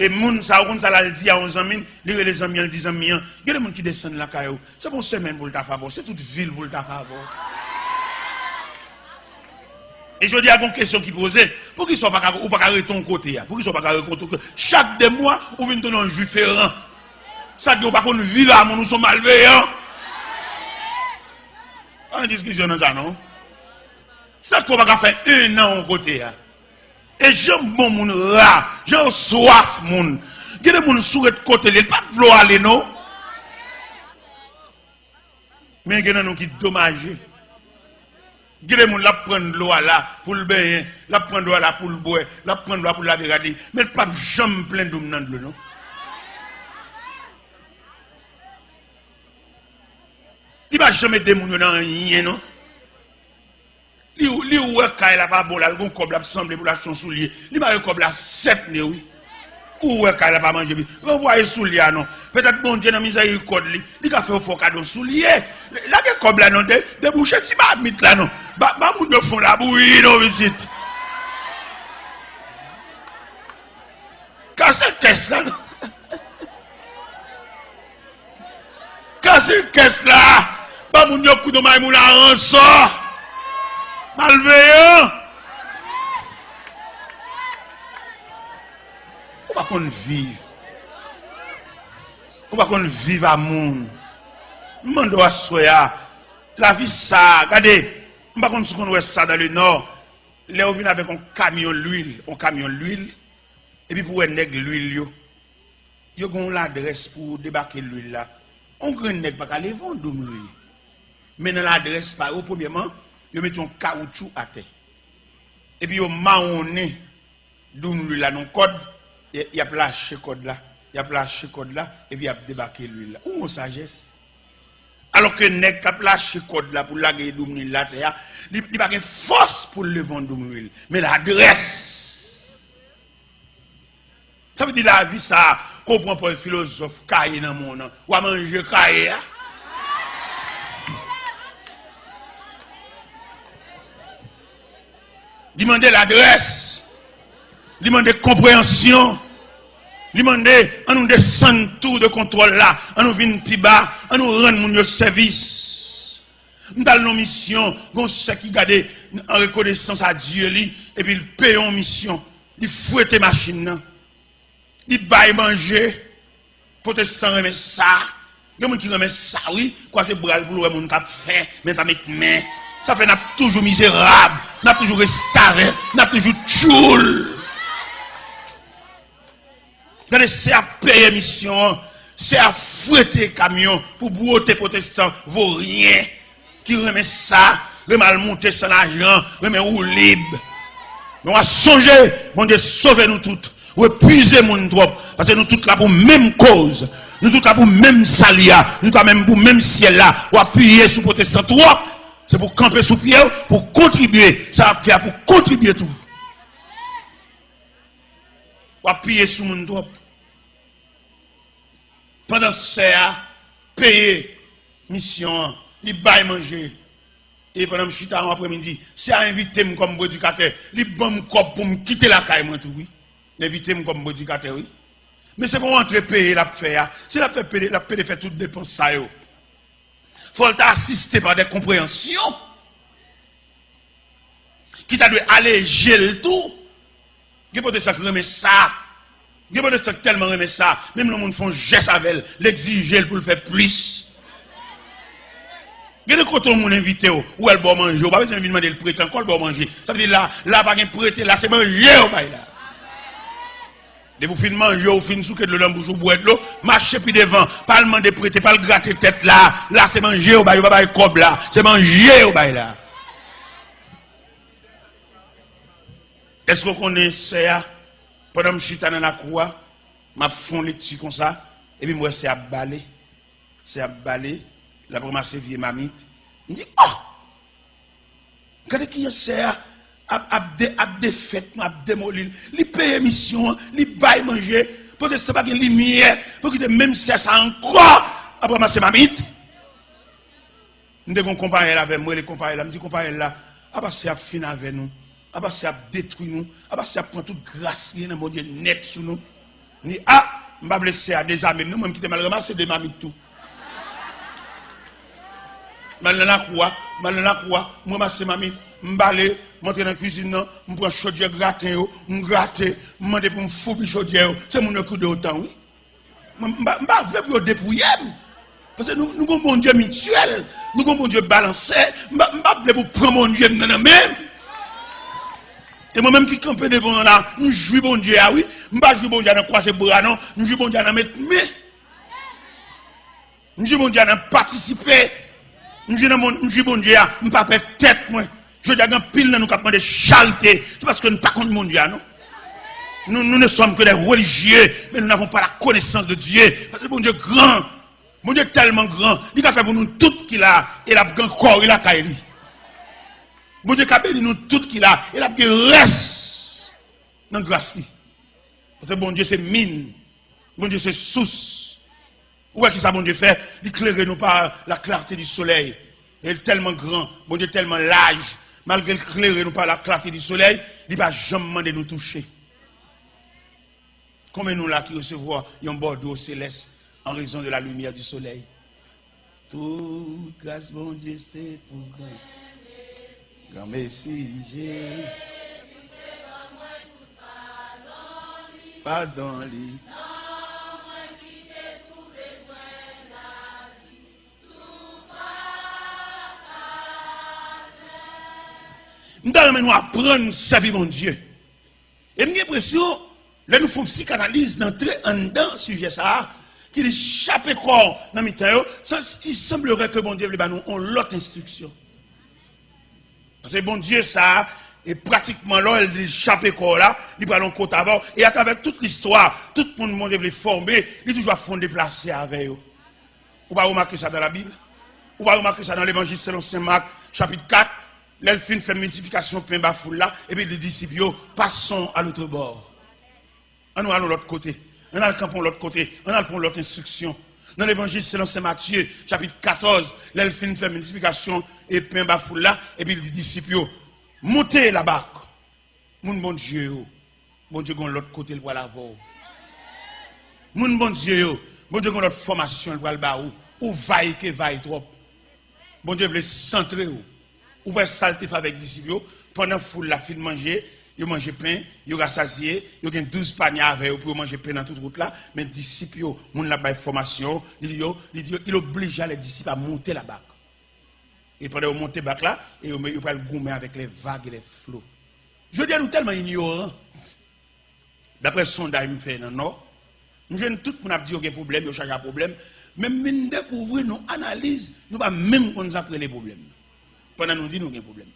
E moun sa, ou konn sa l al di a yon zanmi l, li rele zanmi an, li di zanmi an, gen de moun ki desann lakay ou, se pa yon semèn pou l ta fè avè w, se tout vi l pou l ta fè avè w. E jodi a, gon kesyon ki poze, poukisa w pa ka, ou pa ka rete yon kote a? Poukisa w pa ka rete yon kote? Chak de mwa, ou vin tounen yon diferan. Sa di w pa konn viv a moun, ou se yon malveyan. Pa gen diskisyon nan sa, non. Sa k fè w pa ka fè en an yon kote a? E jan bon moun ra, jan yo swaf moun. Gen de moun si w ret kote li, li p ap vle w ale, non. Men gen nan nou ki domaje. Gen de moun, l ap pran dlo a la pou l benyen, l ap pran dlo a la pou l bwè, l ap pran dlo a pou l lave rad li, men l p ap janm plen doum nan dlo, non. Li pa janm ede moun yo nan anyen, non. Li, li wè kay la pa bon, l al gon kòb, l ap sanble pou l achte yon soulye. Li mare kòb la sèt ne, wi. Ou wè kay la pa manje byen. Ranvwaye soulye a non. Petèt Bondye nan mizèrikòd li, li ka fè w fè w kado soulye. Lage kòb la non, de, debouche ti mamit la non. Ba, ba moun yo fè w labouyi non, pitit. Kase kès la non. Kase kès la. Ba moun yo kout yon may moun la ransò. Malveyan. Ou pa konn viv. Ou pa konn viv a moun. M mande w aswè a, lavi sa, gade, m pa konn si w konn wè sa dans le Nord. Lè yo vin avèk yon kamyon lwil, yon kamyon lwil, epi pou wè nèg lwil yo, yo gen yon ladrès pou debake lwil la. On grenn nèg pa ka leve on doum lwil. Men nan ladrès pa yo, premyèman, yo mete yon kawoutchou atè. Epi yo mawonnen doum lwil la nan kòd, y, y ap lache kòd la, y ap lache kòd la, epi y ap debake lwil la. Ou yon sajès. Alòske nèg k ap lache kòd la pou lage doum lwil la atè a, li, li pa gen fòs pou l leve yon doum lwil. Men ladrès. Sa vle di lavi sa a, ke w pran pòz filozòf, kaye nan men w nan, w a manje kaye a. Li mande ladrès, li mande konpreyansyon, li mande ann nou desann tou de kontwòl la, ann nou vin pi ba, ann nou rann moun yo sèvis. M t al nan misyon, gen yon sè ki gade an rekonesans a Dye li, epi l peye yon misyon. Li fwete machin nan. Li bay manje. Pwotestan renmen sa. Gen moun ki renmen sa, wi. Kwaze bra l pou l wè moun k ap fè, men l pa met men. Sa fè n ap toujou mizerab, n ap toujou restavèk, n ap toujou tchoul. Gade, sè a peye misyon an. Sè a fwete kamyon pou bwote pwotestan voryen ki renmen sa, renmen al moute san lajan, renmen woulib. Men w a sonje, Bondye sove nou tout. Ou epuize moun twòp, paske nou tout la pou menm koz. Nou tout la pou menm sali a. Nou tout la menm pou menm syèl la. W apiye sou pwotestan twòp. Se pou kanpe sou pye w, pou kontribye. Sa w ap fè a pou kontribye tou. W apiye sou moun twòp. Pandan sè a peye misyon an, li bay manje. E pandan m chita yon aprèmidi, sè a envite m kòm predikatè. Li ban m kòb pou m kite lakay mwen tou, wi. Li envite m kòm predikatè, wi. Men se pa yon antre peye l ap fè a. Se l ap fè pede, l ap pede fè tout depans sa yo. Fò l ta asiste pa de konpreyansyon ki ta dwe aleje l tou. Gen pwotestan ki renmen sa. Gen pwotestan ki tèlman renmen sa, menm lè yon moun fè yon jès avè l, l egzije l pou l fè plis. Gen de kote yon moun envite w, ou wè l ba w manje, ou pa bezwen vin mande l prete ankò, l ba w manje. Sa vle di la, la pa gen prete, la se manje yo bay la. Depi w fin manje, w fin souke dlo nan bouch ou, bwè dlo, mache pi devan, pa al mande prete, pa al grate tèt la, la se manje yo bay, yo pa bay kòb la, se manje yo bay la. Èske w konnen sè a, pandan m chita nan lakou a, m ap fè yon lekti konsa, epi m wè sè a ap bale, sè a ap bale, l ap ranmase vye mamit. M di, oh! Gade kijan sè a ap, ap, de, ap defèt nou, ap demoli l. Li peye misyon an, li bay manje, pwotestan pa gen limyè pou kite menm sè sa ankò ap ranmase mamit. M te gen yon konpayèl avè m, m rele konpayèl la, m di konpayèl la, apa sè ap fin avè nou, apa sè ap detwi nou, apa sè ap pran tout gras li nan Bondye nèt sou nou. M di, a, m pa vle sè a dezame m non, mwen m kite m al ranmase de mamit tou. M al nan lakou a, m al nan lakou a, m ranmase mamit, m bale, m antre nan kwizin nan, m pran chodyè graten yo, m grate, m mande pou m foubi chodyè yo. Se moun yo ki de otan, wi. Mwen, m pa, m pa vle pou yo depouye m. Paske nou, nou gon Bondye mityèl, nou gon Bondye balansè. M pa, m pa vle pou pran Bondye m nan, nan men m. E mwen menm ki kanpe devan w la, m jwi Bondye a, wi. M pa jwi Bondye a nan kwaze bra, non. M jwi Bondye a nan met men. M jwi Bondye a nan patisipe. M jwi nan Bon-, m jwi Bondye a, m pa pè tèt mwen. Jodi a, gen anpil nan nou k ap mande charite. Se paske nou pa konn Bondye a, non. Nous, nous ne sommes que des religieux, mais nous n'avons pas la connaissance de Dieu. Paske Bondye gran. Bondye tèlman gran, li ka fè pou nou tout ki la, e l ap gen ankò, e lakay li. Bondye ka beni nou tout ki la, e l ap gen rès nan gras li. Paske Bondye se min, Bondye se sous. Ou wè ki sa Bondye fè? Li klere nou pa la clarté du soleil. E l tèlman gran, Bondye tèlman laj, malgre l klere nou pa la clarté du soleil, li pa janm mande nou touche. Konbyen nou la ki resevwa yon bòdwo selès an rezon de la limyè di solèy? Tout gras Bondye se pou gran, gran mesi Je. Padon li. M ta renmen nou aprann sèvi Bondye. E m gen enpresyon, lè nou fè yon psikanaliz, n antre anndan sijè sa a, ki li chape kò nan mitan yo, sa, il semblerait que Bondye vle ba nou yon lòt enstriksyon. Paske Bondye sa, e pratikman lè l di chape kò w la, li pral yon kote avè w. E atravè tout listwa, tout moun Bondye vle fòme, li toujou ap fè yon deplase avè yo. Ou pa remake sa nan Labib? Ou pa remake sa nan Levanjil selon Sen Mak, chapit kat, lè l fin fè miltiplikasyon pen ba foul la, epi li di disip yo, passons à l'autre bord. Ann nou al yon lòt kote. Ann al kanpe yon lòt kote. Ann al pran yon lòt enstriksyon. Nan Levanjil selon Sen Matye, chapit katòz, lè l fin fè miltiplikasyon e pen ba foul la, epi l di disip yo, montez la barque. Moun Bondye yo, Bondye gen yon lòt kote l pral avè w. Moun Bondye yo, Bondye gen yon lòt fòmasyon l pral ba ou. Ou vay ke vay twòp. Bondye vle santre w. Ou wè sa l te fè avèk disip yo, pandan foul la fin manje, yo manje pen, yo rasazye, yo gen douz panye avè yo pou yo manje pen nan tout wout la, men disip yo, moun l ap bay fòmasyon, li di yo, li di yo, il oblige les disciples à monter la barque. E pandan yo monte bak la, e yo, yo pral goumen avèk les vagues et les flots. Jodi a nou tèlman inyoran. Daprè sondaj m fè nan Nò, m jwenn tout moun ap di yo gen pwoblèm, yo chaje a pwoblèm, men m vin dekouvri nou analiz, nou pa menm konn sa k rele pwoblèm. Pandan nou di nou gen pwoblèm.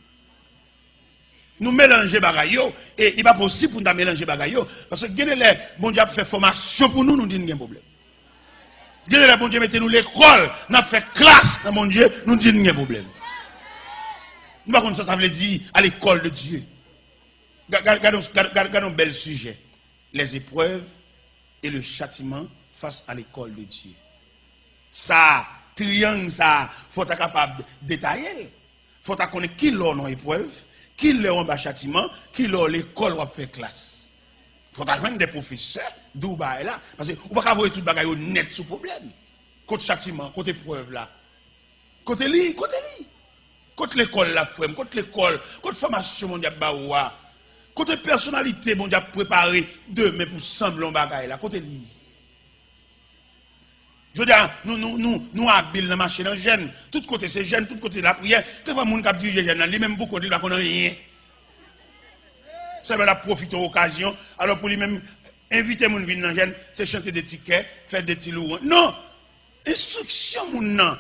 Nou melanje bagay yo, e li pa posib pou n ta melanje bagay yo, paske gen de lè Bondye ap fè fòmasyon pou nou, nou di n gen pwoblèm. Gen de lè Bondye mete nou lekòl, n ap fè klas nan Bondye, nou di n gen pwoblèm. Nou pa konn sa sa vle di, à l'école de Dieu. Ga- ga- Gade yon- gade- gade- gade yon bèl sijè. Les épreuves et le châtiment face à l'école de Dieu. Sa, triyang sa, fò w ta kapab detaye l. Fò w ta konnen kilè w nan eprèv, kilè w anba chatiman, kilè w lekòl w ap fè klas. Fò w ta jwenn de pwofesè, di w bagay la. Paske ou pa ka voye tout bagay yo nèt sou pwoblèm. Kot chatiman, kot eprèv la? Kote li? Kote li? Kot lekòl la, frè m? Kot lekòl? Kot fòmasyon Bondye ap ba ou a? Kote pèsonalite Bondye ap prepare demen pou sanble yon bagay la? Kote li? Jodi a, nou, nou, nou, nou abil nan mache nan jèn. Tout kote se jèn, tout kote lapriyè. Kèlkefwa moun k ap dirije jèn nan, li menm pou kont li, li pa konn anyen. Sèlman l ap pwofite yon okazyon. Alò pou li menm, envite moun vin nan jèn, se chante de ti kè, fè de ti louwanj. Non! Enstriksyon moun nan,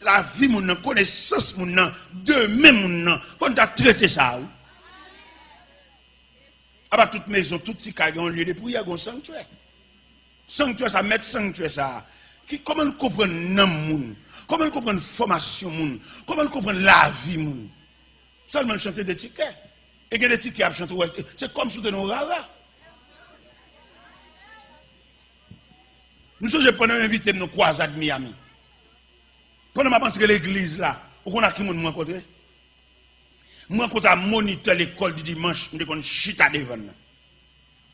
lavi moun nan, konesans moun nan, demen moun nan, fò n ta trete sa, wi. Apa tout mezon, tout ti kay gen yon lye de priyè, gen yon sanktyè. Sanktyè sa, mèt sanktyè sa, ki, kòman l konprann nanm moun, kòman l konprann fòmasyon moun, kòman l konprann lavi moun. Sèlman l chante de ti kè. E gen de ti kè ap chante, ou wè, se kòmsi w te nan yon rara. M sonje pandan yo envite m nan kwazad Miami. Pandan m ap antre legliz la, ou konn ak ki moun m rankontre? M rankontre a monitè lekòl di dimanch m te konn chita devan l nan.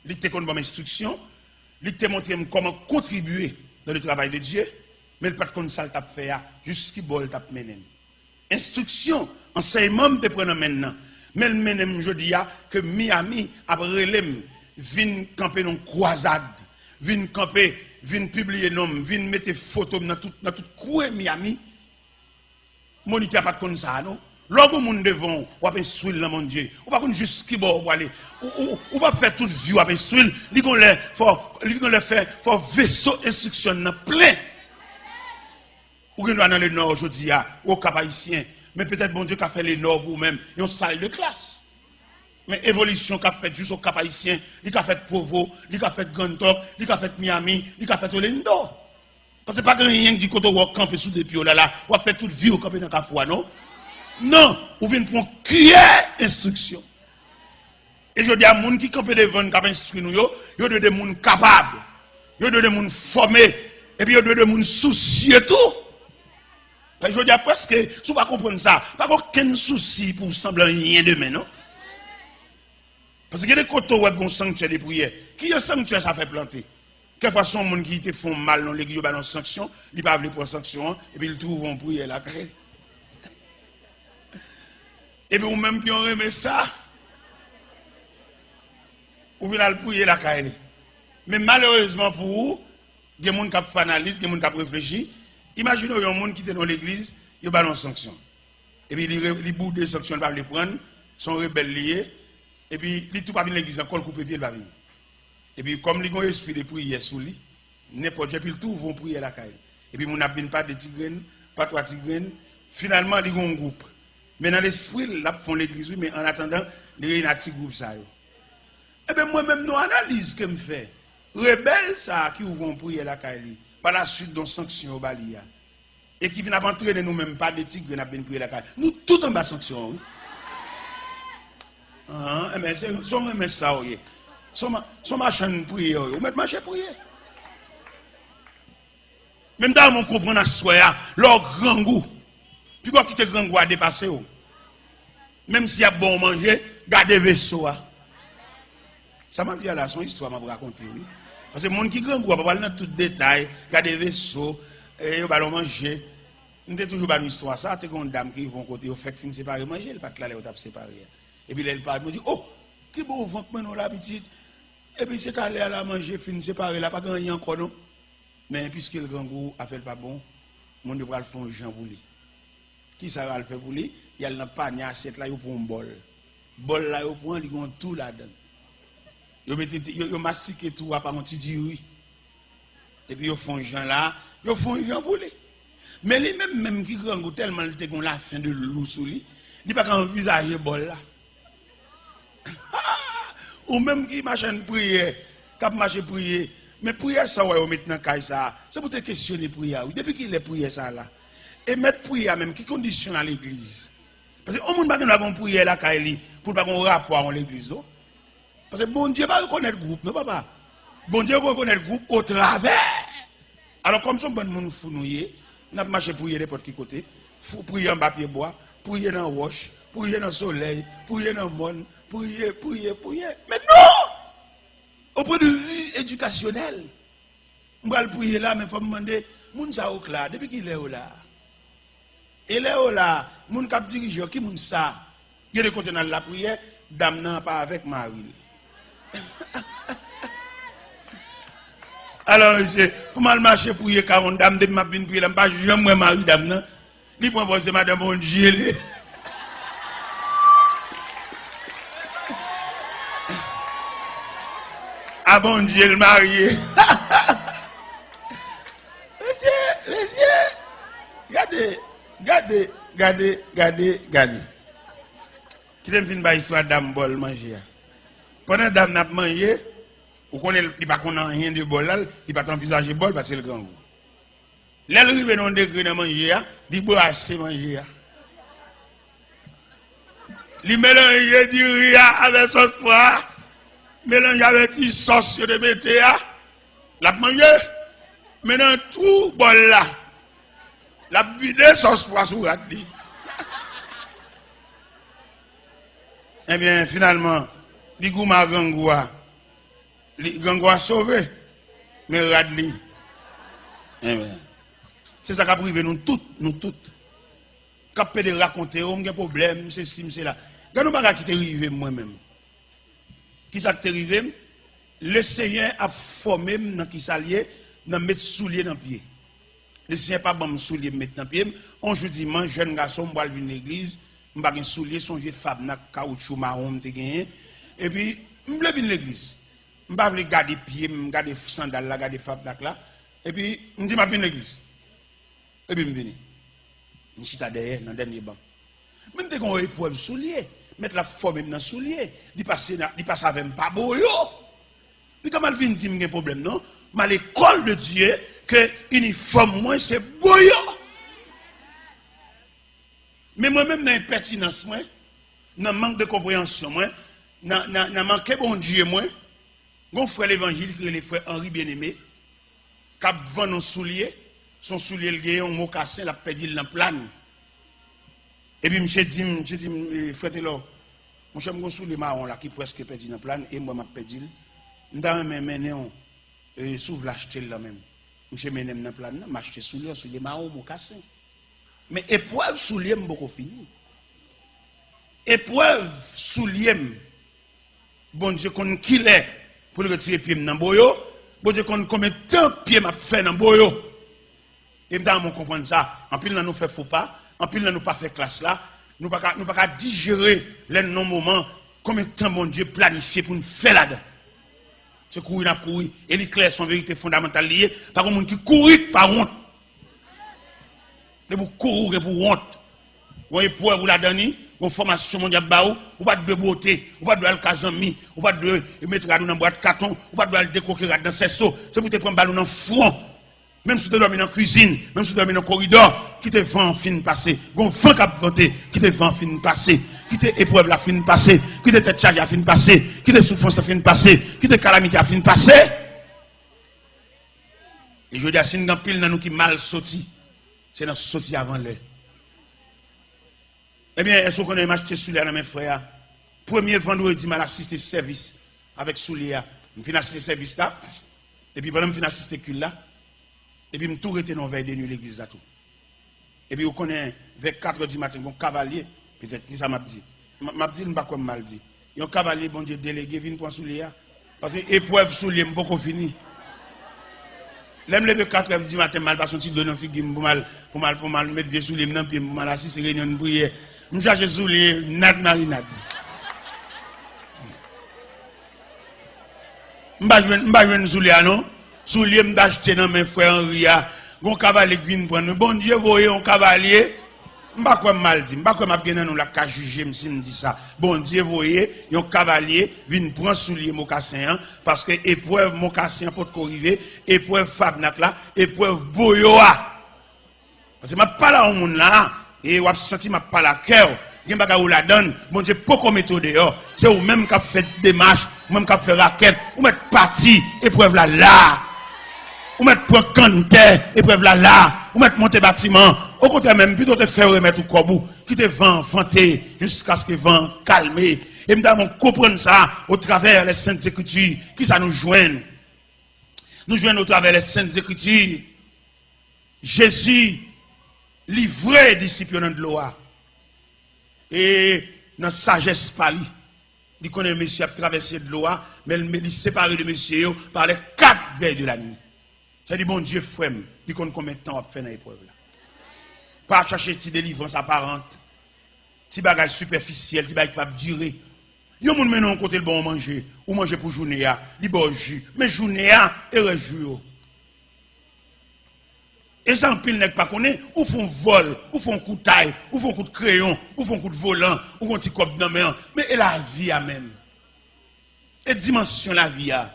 Li te konn ban m enstriksyon, li te montre m kòman kontribye dans le travail de Dieu, men l pa t konn sa l t ap fè a, jis ki bò l t ap mennen m. Enstriksyon, ansèyman m te pran nan men l nan, men l mennen m jodi a ke Miami ap rele m vin kanpe nan yon kwazad, vin kanpe, vin pibliye non m, vin mete foto m nan tout, nan tout kwen Miami. Monitè a pa t konn sa a, non. Lè w gen yon moun devan w, w ap enstwi l nan Bondye. Ou pa konn jis ki bò w prale. Ou, ou, ou p ap fè tout vi w ap enstwi l. Li gon lè, fò, li gon lè fè, fò veso enstriksyon l nan plen. Ou gen dwa nan Lenò jodi a, ou Kap Ayisyen. Men petèt Bondye ka fè Lenò pou ou menm, yon sal de klas. Men evolisyon k ap fèt jis o Kap Ayisyen, li ka fèt Pwovo, li ka fèt Grand Turk, li ka fèt Miami, li ka fèt Orlando. Paske pa gen anyen ki di kote w kanpe sou de pye w la, la, w ap fè tout vi w kanpe nan kafou a, non? Non, ou vin pran kiyè enstriksyon. E jodi a, moun ki kanpe devan n, k ap enstwi nou yo, yo dwe de moun kapab, yo dwe de moun fòme, epi yo dwe de moun sousye tou. Paske jodi a, prèske, si w pa konprann sa, pa gen okenn sousi pou w sanble anyen demen, non. Paske gen de kote w wè gen yon sanktyè de priyè. Ki jan sanktyè sa fè plante? Kèlkefwa se yon moun ki te fè w mal nan legliz, yo ba l yon sanksyon, li pa vle pran sanksyon an, epi l twouve yon priyè lakay li. Epi ou menm ki yon renmen sa, ou vin al priye lakay li. Men malerezman pou ou, gen moun k ap fè analiz, gen moun k ap reflechi. Imajine w yon moun ki te nan yon legliz, yo ba l yon sanksyon. Epi li, re- li boude sanksyon, li pa vle pran l, se yon rebèl li ye. Epi li tou pa vin legliz ankò, l koupe pye, li pa vini. Epi kòm li gen yon espri de priyè sou li, Nenpòt jan, epi l twouve yon priyè lakay li. Epi moun ap vin pa de ti grenn, pa twa ti grenn. Finalman, li gen yon gwoup. Men nan lespri l, l ap fè yon legliz, wi, men annatandan, li reyini ak ti gwoup sa yo. Ebyen, mwen menm, nan analiz ke m fè, rebèl sa a ki ouvè yon priyè lakay li, pa laswit, gen yon sanksyon yo ba li a, e ki vin ap antrene nou menm pa de ti grenn ap vin priye lakay nou, tout anba sanksyon an, wi. An, enben, se, se yon renmen sa w ye. Se yon ma-, se yon machann priyè w ye. Ou mèt mache priye. Men m ta renmen w konprann aswè a, lè w grangou, piga w kite grangou a depase w. Menm si y ap ba w manje, gade veso a. Sa m ap di a la, se yon istwa m ap rakonte, wi. Paske moun ki grangou a pa pral nan tout detay, gade veso, e yo ba l yon manje. M te toujou ba nou istwa sa, te gen yon dam ki rive yon kote, yo fèk fin separe manje, li pa t la lè yo t ap separe a. Epi lè l parèt, mwen di, "O, ki bon vant mwen non la, pitit." Epi se talè a la manje fin separe la, pa gen anyen ankò non. Men piske l grangou, afè l pa bon, moun yo pral fè yon jan pou li. Kisa yo al fè pou li? Y al nan panye asyèt la, yo pran yon bòl. Bòl la yo pran, li gen yon tou ladan l. Yo mete ti, yo, yo masike tou a pa yon ti diri. Epi yo fè yon jan la, yo fè yon jan pou li. Men li menm, menm ki grangou, tèlman li te gen yon lafen de lou sou li, li pa ka anvizaje bòl la. Ou menm ki machann priyè, k ap mache priye, men priyè sa w wè yo met nan kay sa a, se pou te kesyone priyè a, wi. Depi kilè priyè sa a la? E mèt priyè a menm, ki kondisyon l al legliz? Paske yon moun pa gen dwa gen yon priyè lakay li pou l pa gen yon rapò a yon legliz, non. Paske Bondye pa rekonèt gwoup, non, papa. Bondye rekonèt gwoup otravè. Alò, kòm se yon bann moun fou nou ye, n ap mache priye nenpòt ki kote. Fou, priye anba pyebwa, priye nan wòch, priye nan solèy, priye nan mòn, priye, priye, priye. Men non! O pwen de vi edikasyonèl, m pral priye la, men fò m mande, moun sa yo k la, depi kilè yo la? E lè yo la, moun k ap dirije yo, ki moun sa? Gen de kote n al lapriyè, dam nan pa avèk mari l. Alò, mesye, pou m al mache priye ka yon dam, depi m ap vin priye la, m pa janm wè mari dam nan. Li pran pòz se madan Bondye li. A Bondye l marye. Mesye, mesye, gade, gade, gade, gade, gade. Kite m fin bay istwa dam bòl manje a. Pandan dam nan ap manje, ou konnen li pa konn anyen de bòl la, li pa t anvizaje bòl paske l grangou. Lè l rive nan yon degre nan manje a, li brase manje a. Li melanje diri a avè sòs pwa a, melanje avè ti sòs yo te mete a. L ap manje, men nan twou bòl la, l ap vide sòs pwa sou rad li. Ebyen, finalman, li goumen a grangou a. Li, grangou a sove, men rad li. Ebyen, se sa k ap rive nou tout, nou tout. K ap pede rakonte, o, m gen pwoblèm, m sesi, m sela. Gade yon bagay ki te rive m mwen menm. Kisa k te rive m? Lesenyè ap fòme m nan kisa l ye, nan met soulye nan pye. Lesenyè pa ban m soulye m met nan pye m. On jou dimanch, jèn gason m, m pral vin legliz, m pa gen soulye, sonje fabnak kawoutchou mawon m te genyen. Epi, m vle vin legliz. M pa vle gade pye m, gade sandal la, gade fabnak la. Epi, m di m ap vin legliz. Epi m vini. M chita dèyè, nan dènye ban. Men m te gen yon eprèv soulye. Mèt la fòme m nan soulye. Li pase nan, li pase avè m pa boyo. Piga m al vin di m gen pwoblèm, non. M a lekòl de Dye ke inifòm mwen se boyo. Men mwen menm nan enpètinans mwen, nan mank de konpreyansyon mwen, nan, nan, nan manke Bondye mwen, gen yon frè levanjil ki rele frè Henri Bien-Aimé, k ap vann yon soulye, se yon soulye l genyen, yon mokasen, l ap pèdi l nan plàn. Epi misye di m, misye di m, "E, frè Telò, monchè, m gen yon soulye mawon la ki prèske pèdi nan plàn, e m wè m ap pèdi l. M ta renmen mennen w, e, si w vle achte l lanmen m." Misye mennen m nan plàn nan, m achte soulye, yon soulye mawon, mokasen. Men eprèv soulye m poko fini. Eprèv soulye m, Bondye konn kilè pou l retire pye m nan boyo. Bondye konn konbyen tan pye m ap fè nan boyo. E m ta renmen w konprann sa. Anpil nan nou fè fopa, anpil nan nou pa fè klas la. Nou pa ka, nou pa ka dijere lè n nan yon moman konbyen tan Bondye planifye pou n fè ladan. Se kouri n ap kouri. E li klè, se yon verite fondamantal li ye. Pa gen moun ki kouri k pa wont. Depi w kouri, w gen pou w wont. Gon eprèv ou ladan li, gon fòmasyon moun y ap ba ou, ou pa t dwe bwote, ou pa t dwe al ka zanmi, ou pa t dwe met rad ou nan bwat katon, ou pa t dwe al dekwoke rad nan sèso. Se pou w te pran bal ou nan fwon. Menm si w te dòmi nan kwizin, menm si w te dòmi nan koridò, kite van an fin pase. Gon van k ap vante, kite van an fin pase. Kite eprèv la fin pase. Kite tèt chaje a fin pase. Kite soufrans la fin pase. Kite kalamite a fin pase. E jodi a, si n gen anpil nan nou ki mal soti, se nan soti avan lè. Ebyen, èske w konnen m achte soulye a nan men frè a? Premye vandredi m al asiste sèvis avèk soulye a. M fin asiste sèvis la, epi pandan m fin asiste kult la, epi m tou rete nan yon vèy de nwi legliz la tou. Epi ou konnen, vè katrè di maten, gon kavalye, petèt, kisa m ap di? M, m ap di l, m pa kwè m mal di. Yon kavalye Bondye delege vin pran soulye a. Paske eprèv soulye m poko fini. Lè m leve katrè di maten, m al pase yon ti dlo nan figi m pou m al, pou m al, pou m al met vye soulye m nan pye m, pou m al asiste reyinyon priyè. M chache soulye, nad marinad. M pa jwenn, m pa jwenn soulye a non. Soulye m t achte nan men frè Henry a. Gon kavalye k vin pran nou. Bondye voye yon kavalye. M pa kwè m mal di. M pa kwè m ap gen nan nou la k ka jije m si m di sa. Bondye voye yon kavalye vin pran soulye mokasen an, paske eprèv mokasen an potko rive, eprèv fabnak la, eprèv boyo a. Paske m ap pale a yon moun la, e w ap santi m ap pale a kè w. Gen bagay ou ladan l, Bondye poko mete w deyò. Se ou menm k ap fè demach, ou menm k ap fè rakèt. Ou mèt pati, eprèv la la. Ou mèt pran kanntè, eprèv la la. Ou mèt monte batiman. Okontrè menm, pito w te fè yo remèt ou kòb ou. Kite van an vante jiskaske van an kalme. E m ta renmen w konprann sa, otravè les Saintes Écritures. Kisa nou jwenn? Nou jwenn otravè les Saintes Écritures. Jezi livre disip yo nan dlo a. E nan sajès pa li, li konnen mesye ap travèse dlo a, men li separe de mesye yo pa lè kat vèy de la nwi. Sa di, Bondye, frè m, li konn konbyen tan w ap fè nan eprèv la. Pa chache ti delivrans aparant, ti bagay sipèfisyèl, ti bagay ki p ap dire. Yon moun mennen w kote l ba w manje, ou manje pou jounen an, li ba w ji. Men jounen an, e rès jou yo. E sa anpil nèg pa konnen, ou fè yon vòl, ou fè yon kout tay, ou fè yon kout kreyon, ou fè yon kout volan, ou fè yon ti kòb nan men an. Men e lavi a menm? E dimansyon lavi a?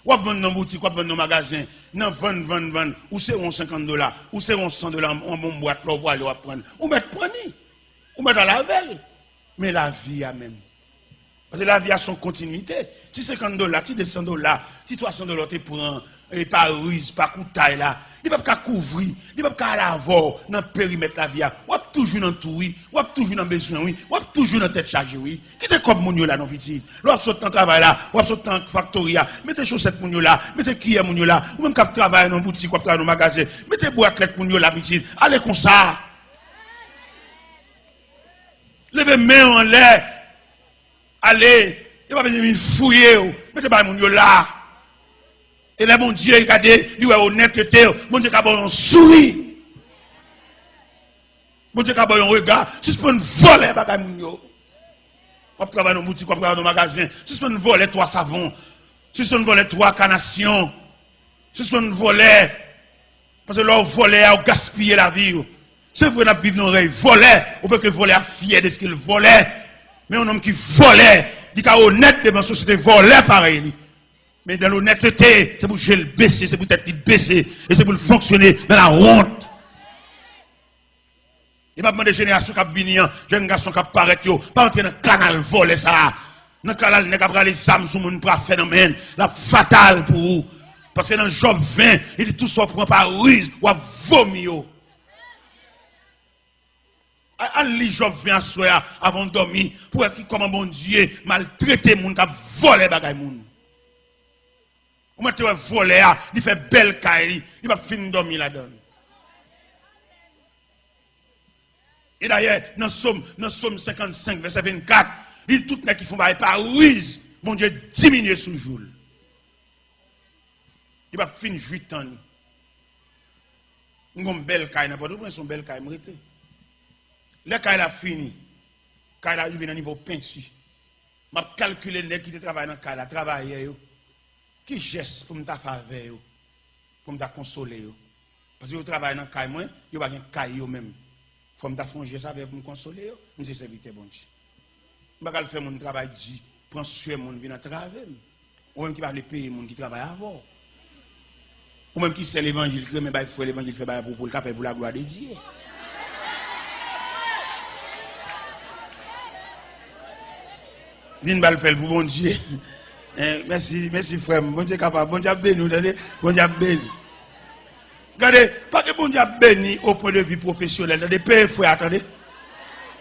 W ap vann nan boutik, w ap vann nan magazen, nan vann, vann, vann, ou sere yon senkant dola, ou sere yon san dola, yon bon bwat, lè w prale w ap pran. Ou mèt pran li. Ou mèt al avè l. Men lavi a menm? Paske lavi a se yon kontinite. Ti senkant dola, ti de san dola, ti twa san dola w te pran, e, pa riz, pa koutay la, li p ap ka kouvri, li p ap ka al avè w nan perimèt lavi a. W ap toujou nan tou wi, w ap toujou nan bezwen wi, w ap toujou nan tèt chaje wi. Kite kòb moun yo la non pitit. Lè w ap sot nan travay la, w ap sot nan faktori a, mete chosèt moun yo la, mete kiyè moun yo la, ou menm k ap travay nan boutik, w ap travay nan magazen, mete bwat lèt moun yo la pitit. Ale konsa. Leve men w anlè. Ale. Yo pa bezwen vin fouye w. Mete bay moun yo la. E lè Bondye gade, li wè onètete w, Bondye ka ba w yon souri. Bondye ka ba w yon rega. Sispann vòlè bagay moun yo. W ap travay nan boutik, w ap travay nan magazen. Sispann vòlè twa savon. Sispann vòlè twa kanasyon. Sispann vòlè. Paske lè w vòlè a, w gaspiye lavi w. Se vre n ap viv nan yon rèy vòlè, ou peke vòlè a fyè deske l vòlè. Men yon nonm ki vòlè, li ka onèt devan sosyete vòlè parèy li. Men dan lonètete, se pou je l bese, se pou tèt li bese, e se pou l fonksyone dan lawont. E m ap mande jenerasyon k ap vini an, jèn gason k ap parèt yo, pa antre nan kanal vòlè sa a. Nan kanal nèg ap rale zam sou moun, pran afè nan men l, l ap fatal pou ou. Paske nan Jòb ven, li di, tout sa w pran pa riz, w ap vomi yo. A-, al li Jòb ven aswè a, avan w dòmi, pou w wè ki kòman Bondye maltrete moun k ap vòlè bagay moun. Ou mèt te wè vòlè a, li fè bèl kay li, li p ap fin dòmi ladan l. E dayè, nan Sòm, nan Sòm senkannsenk, vèsè vennkat, li di tout nèg ki fè yon bagay pa riz, Bondye diminye sou jou l. Li p ap fin jwi tan li. M gon bèl kay nan Pòtoprens, yon bèl kay m rete. Lè kay la fini, kay la rive nan nivo penti. M ap kalkile nèg ki te travay nan kay la, travayè yo. Ki jès pou m ta fè avè yo, pou m ta konsole yo? Paske yo travay nan kay mwen, yo pa gen kay yo menm. Fò m ta fè yon jès avè yo pou m konsole yo. M se sèvitè Bondye. M pa ka al fè moun travay di, pran swè moun vin antrave m. Ou menm ki pa vle peye moun ki travay avè w. Ou menm ki sè levanjil, ki renmen bay frè levanjil fè bagay pou ou, pou l ka fè l pou laglwa de Dye. Vin ba l fè l pou Bondye. Hein, mèsi, mèsi frè m. Bondye kapab. Bondye ap beni w, tande. Bondye ap beni. Gade, pa gen Bondye ap beni o pwen de vi pwofesyonèl, tande. Peye frè a, tande.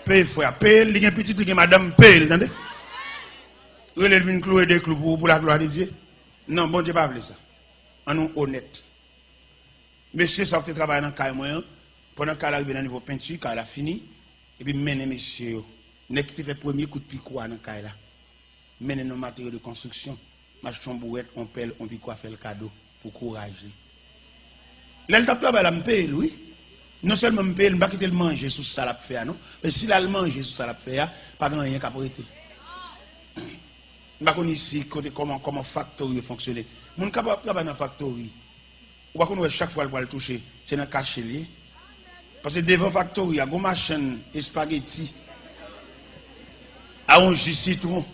Peye frè a. Peye l, li gen pitit, li gen madanm, peye l, tande. Rele l vin kloure de klou pou, pou laglwa de Dye. Non, Bondye pa vle sa. Ann nou onèt. Mesye sa w te travay nan kay mwen an, pandan kay la rive nan nivo penti, kay la fini, epi m mennen mesye yo. Nèg ki te fè premye kout pikwa nan kay la, mennen n yon materyo de konstriksyon, m achte yon bouwèt, yon pèl, yon pikwa, fè l kado pou kouraj li. Lè l t ap travay la, m peye l, wi. Non sèlman m peye l, m pa kite l manje sou sa l ap fè a, non. Men si l al manje sou sa l ap fè a, pa gen anyen k ap rete. M pa konn isi kote kòman, kòman faktori yo fonksyone. Moun k ap travay nan faktori, ou pa konn wè chak fwa l pral touche, se nan kache l ye. Paske devan faktori a, gon machann espageti a yon ji sitwon.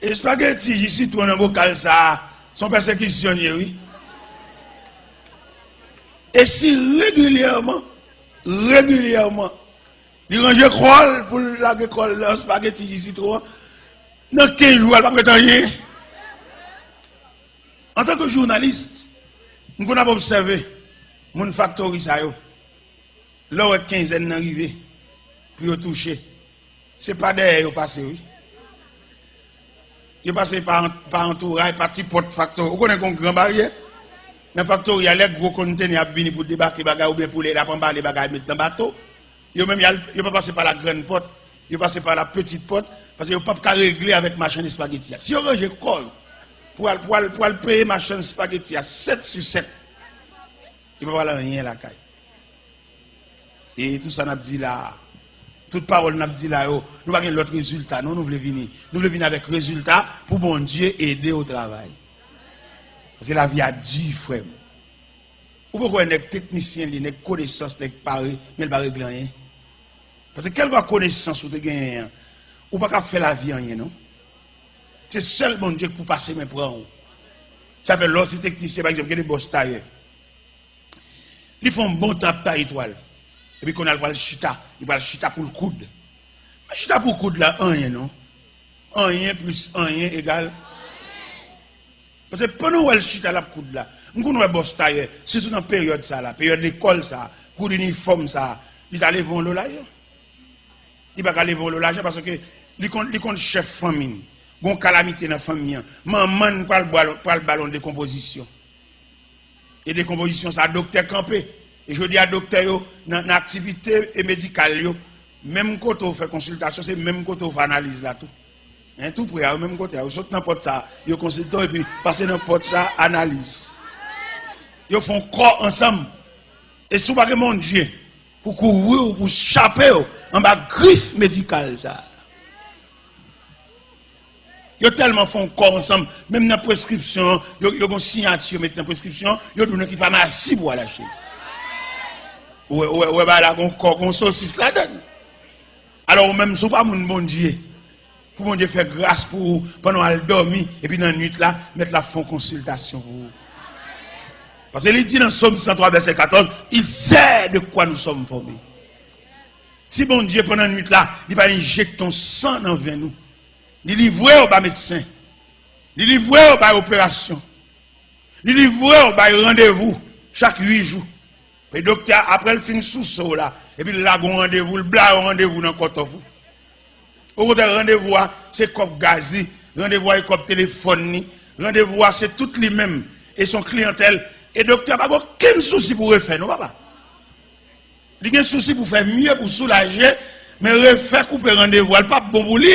Espageti, ji sitwon nan bokal sa a, se yon pèsekisyon l ye, wi. E si regilyèman, regilyèman, li ranje kò l pou l lage kò l nan espageti, ji sitwon an, nan kenz jou a, l p ap ret anyen. Antanke jounalis, m konn ap obsève moun faktori sa yo. Lè w wè kenzèn nan rive pou yo touche, se pa dèyè yo pase, wi. Yo pase pa, pa antouray, pa ti pòt faktori. Ou konnen gen yon gran baryè nan faktori a, lè gwo kontenè ap vini pou debake bagay oubyen pou lè l ap anbale bagay met nan bato, yo menm y al, yo pa pase pa la grande porte, yo pase pa la petite porte, paske yo p ap ka regle avèk machann espageti a. Si yo ranje kò yo pou al, pou al, pou al peye machann espageti a sèt sou sèt, yo p ap al anyen lakay. E tout sa n ap di la a, tout pawòl n ap di la yo, nou pa gen lòt rezilta, non, nou vle vini. Nou vle vini avèk rezilta pou Bondye ede w travay. Paske lavi a di, frè m. Ou poko wè nèg teknisyen li, nèg konesans, nèg pare, men l pa regle anyen. Paske kèlkwa konesans ou te genyen an, ou pa ka fè lavi anyen, non. Se sèl Bondye k pou pase men pran w. Sa fè lè w se teknisyen, pa egzanp, gen de bòs tayè. Li fè yon bon tan ap taye twal. Epi kounye a l pral chita. Li pral chita pou l koud. Men chita pou koud la, anyen non. Anyen plis anyen egal. Paske pandan w wè l chita l ap koud la, m konn wè bòs tayè, sitou nan peryòd sa la, peryòd lekòl sa, kou inifòm sa, li ta leve yon lo lajan. Li pa ka leve yon lo lajan paske li konn, li konn chèf fanmi n. Gon kalamite nan fanmi an. Manman n pral ba l, pral ba l yon dekonpozisyon. E dekonpozisyon sa, doktè kanpe. E jodi a, doktè yo, nan, nan aktivite e medikal yo, menm kote w fè konsiltasyon, se menm kote w fè analiz la tou. Hein, tou pre a, yo menm kote a. Yo sot nan pòt sa, yo konsilte w, epi pase nan pòt sa, analiz. Yo fè yon kò ansanm. E si w pa gen Bondye, pou kouvri w, pou chape w anba grif medikal sa. Yo tèlman fè yon kò ansanm, menm nan preskripsyon, yo, yo gon siyati yo met nan preskripsyon, yo di w nan ki famasi pou w al achte. Ou wè, ou wè, ou wè bagay la gon kò, gon sosis ladann. Alò, ou menm, si w pa moun Bondye, pou Bondye fè gras pou ou pandan w al dòmi, epi nan nwit la, mèt la fè yon konsiltasyon pou ou. Paske li di nan Sòm san twa, vèsè katòz, il sait de quoi nous sommes formés. Si Bondye, pandan nwit la, li pa enjekte yon san nan venn ou, li livre w ba medsen, li livre w bay operasyon, li livre w bay randevou chak uit jou. Epi doktè a, apre l fin souse w la, epi l lage yon randevou, l blayi yon randevou nan kòtòf ou. Okontrè, randevou a, se kòb gaz li, randevou a, e kòb telefòn li, randevou a, se tout li menm, e se yon kliyantèl. E doktè a pa gen okenn sousi pou refè, non, papa. Li gen sousi pou fè mye, pou soulaje, men refè, koupe randevou a, l p ap bon pou li.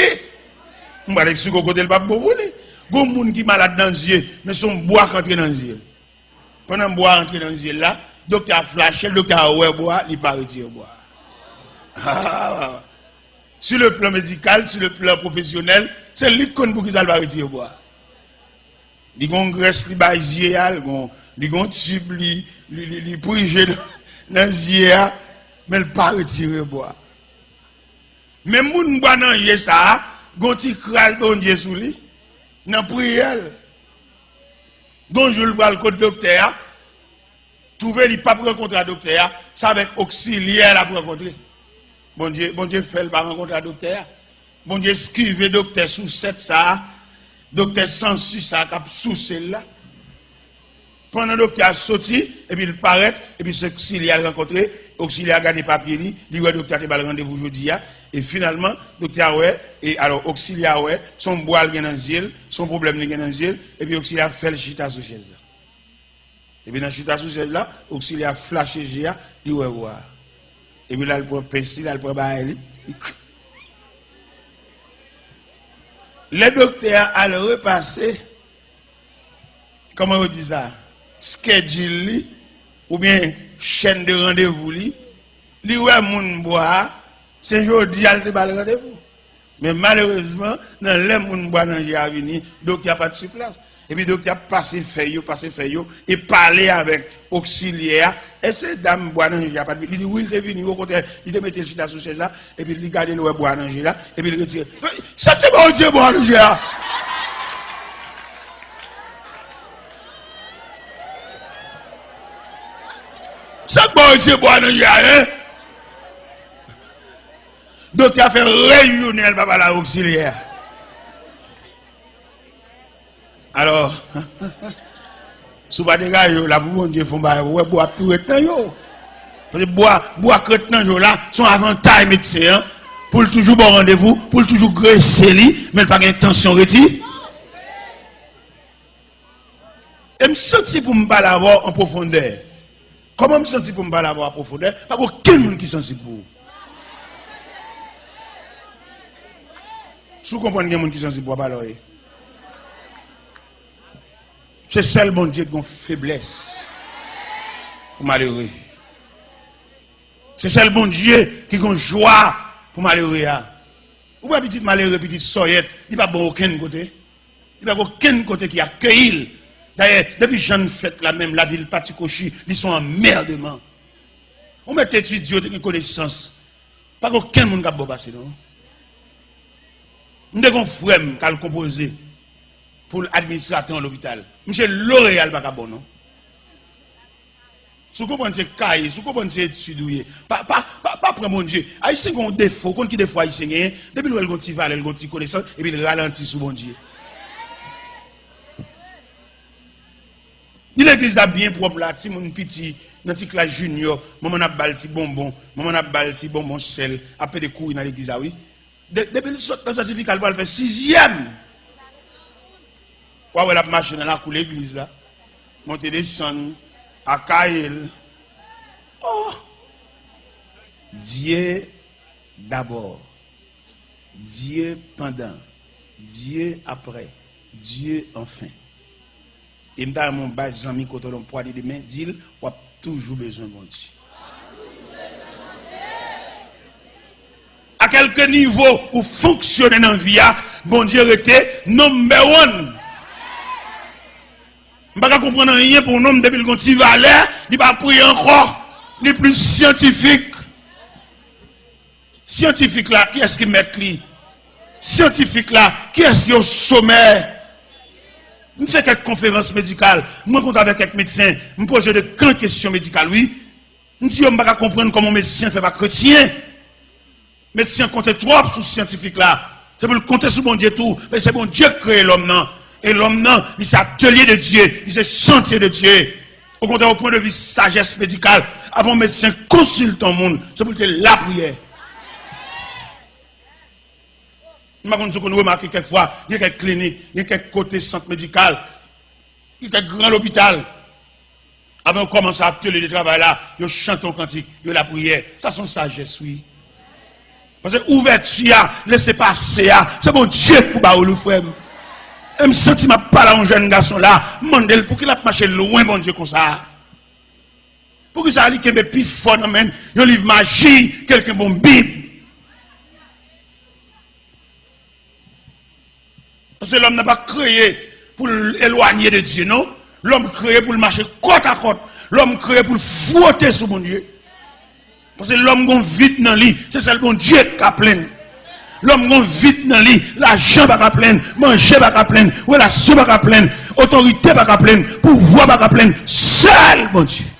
M pral eksplike w kote l p ap bon pou li. Gon moun ki malad nan zye, men se yon bwa k antre nan zye l. Pandan bwa a antre nan zye l la, doktè a flache l, doktè a wè bwa a, li pa retire bwa a. Ah, sur le plan médical, sur le plan professionnel, se li k konn poukisa l pa retire bwa a. Li gon grès li bay zye a, li gon, li gon tib li, li, li, li prije nan, nan zye a, men l pa retire bwa. Men moun bwa nan je sa a, gon ti kras Bondye sou li, nan priyè l. Gon jou l pral kot doktè a, twouve li p ap rankontre a doktè a, se avèk oksilyè l ap rankontre. Bondye, Bondye fè l pa rankontre a doktè a. Bondye eskive doktè sousèt sa a, doktè sansi sa a k ap souse l la. Pandan doktè a soti, epi l parèt, epi se oksilyè a l rankontre, oksilyè a gade papye li, li wè doktè a te ba l randevou jodi a, e finalman, doktè a wè, e alò oksilyè a wè, se yon bwa l gen nan zye l, se yon pwoblèm li gen nan zye l, epi oksilyè a fè l chita sou chèz la. Epi nan chita sou chèz la, oksilyè a flache je a, li wè bwa a. Epi l al pran pens li, l al pran bagay li. Lè doktè a al repase, kòman yo di sa? Schedule li, oubyen chèn de randevou li, li wè moun bwa a, se jodi a l te ba l randevou. Men malerezman, nan lè moun bwa nan je a vini, doktè a pa t sou plas. Epi doktè a pase fèy yo, pase fèy yo, e pale avèk oksilyè a. E se dam bwa nan je a pa t vini. Li di, wi, l te vini, okontrè, li te mete l chita sou chèz la, epi li gade l wè bwa nan je la, epi li retire. Sa k te ba w retire bwa nan je a? Sa k ba w retire bwa nan je a, en? Doktè a fè reyounen, l pa pale a oksilyè a. Alò, si w pa degaje w la pou Bondye fè yon bagay, ou wè bwa ap tou ret nan je w. Paske bwa, bwa k ret nan je w la, se yon avantay medsen an, pou l toujou ba w randevou, pou l toujou grese li, men l pa gen entansyon retire. E m santi pou m pale avè w an pwofondè. Kòman m santi pou m pale avè w an pwofondè? Pa gen okenn moun ki sansib pou ou. Si w konprann gen moun ki sansib pou w, pa la w ye. Se sèl Bondye ki gen feblès pou malere. Se sèl Bondye ki gen jwa pou malere a. Ou wè pitit malere, pitit sòyèt, li pa bon okenn kote. Li pa gen okenn kote ki akeyi l. Dayè, depi jan n fèt la menm, lavi l pa ti kochi, li se yon anmèdman. Ou mèt etidye, ou te gen konesans. Pa gen okenn moun k ap bon pase, non. M te gen yon frè m k al konpoze pou l administratè yon lopital. Misye loreya l pa ka bon, non. Si w konprann se kaye, si w konprann se etid ou ye, pa, pa, pa, pa pran Bondye. Ayisyen gen yon defo, ou konn ki defo Ayisyen genyen? Depi l wè l gen yon ti valè, l gen yon ti konesans, epi l ralanti sou Bondye. Ni legliz la byen pwòp la, timoun piti, nan ti klas jinyò, manman n ap ba l ti bonbon, manman n ap ba l ti bonbon sèl, ap pede kouri nan legliz la, wi. De-, depi l sot nan sètifika, l pral fè sizyèm. W a wè l ap mache nan lakou legliz la, monte desann, akaye l. Oh! Dieu d'abord, Dieu pendant, Dieu après, Dieu enfin. E m ta renmen w bay zanmi kote w la yon pwade de men, di l, w ap toujou bezwen Bondye. A kèlke nivo ou fonksyone nan vi a, Bondye rete number one. M pa ka konprann anyen pou yon nonm depi l gon ti valè, li pa priye ankò, li plis syantifik. Syantifik la, kiyès ki mèt li? Syantifik la, kiyès ki o somè? M fè kèk konferans medikal, m rankontre avèk kèk medsen, m poze yo de gran kesyon medikal, wi. M di yo, m pa ka konprann kòman yon medsen fè pa kretyen. Medsen konte twòp sou syantifik la. Se pou l konte sou Bondye tou, men se Bondye k kreye lòm nan. E lòm nan, li se atelye de Dye, li se chantye de Dye. Okontrè, o pwen de vi sajès medikal, avan yon medsen konsilte yon moun, se pou l te lapriyè. M pa konn si w konn remake kèk fwa, gen kèk klinik, gen kèk kote sant medikal, gen kèk gran lopital. Avan yo kòmanse atelye de travay la, yo chante yon kantik, yo lapriyè. Sa se yon sajès, wi. Paske ouvèti a, lese pase a, se Bondye k pou ba ou li, frè m. E m santi m ap pale a yon jèn gason la, m mande l pouki l ap mache lwen Bondye konsa. Poukisa li kenbe pi fò nan men l yon liv maji ke l kenbe yon Bib? Paske lòm nan pa kreye pou l elwanye de Dye, non. Lòm kreye pou l mache kòt a kòt. Lòm kreye pou l fwote sou Bondye. Paske lòm gon vid nan li, se sèl Bondye k ka plenn. Lòm gon vid nan li, lajan pa ka plenn, manje pa ka plenn, relasyon pa ka plenn, otorite pa ka plenn, pouvwa pa ka plenn, sèl Bondye.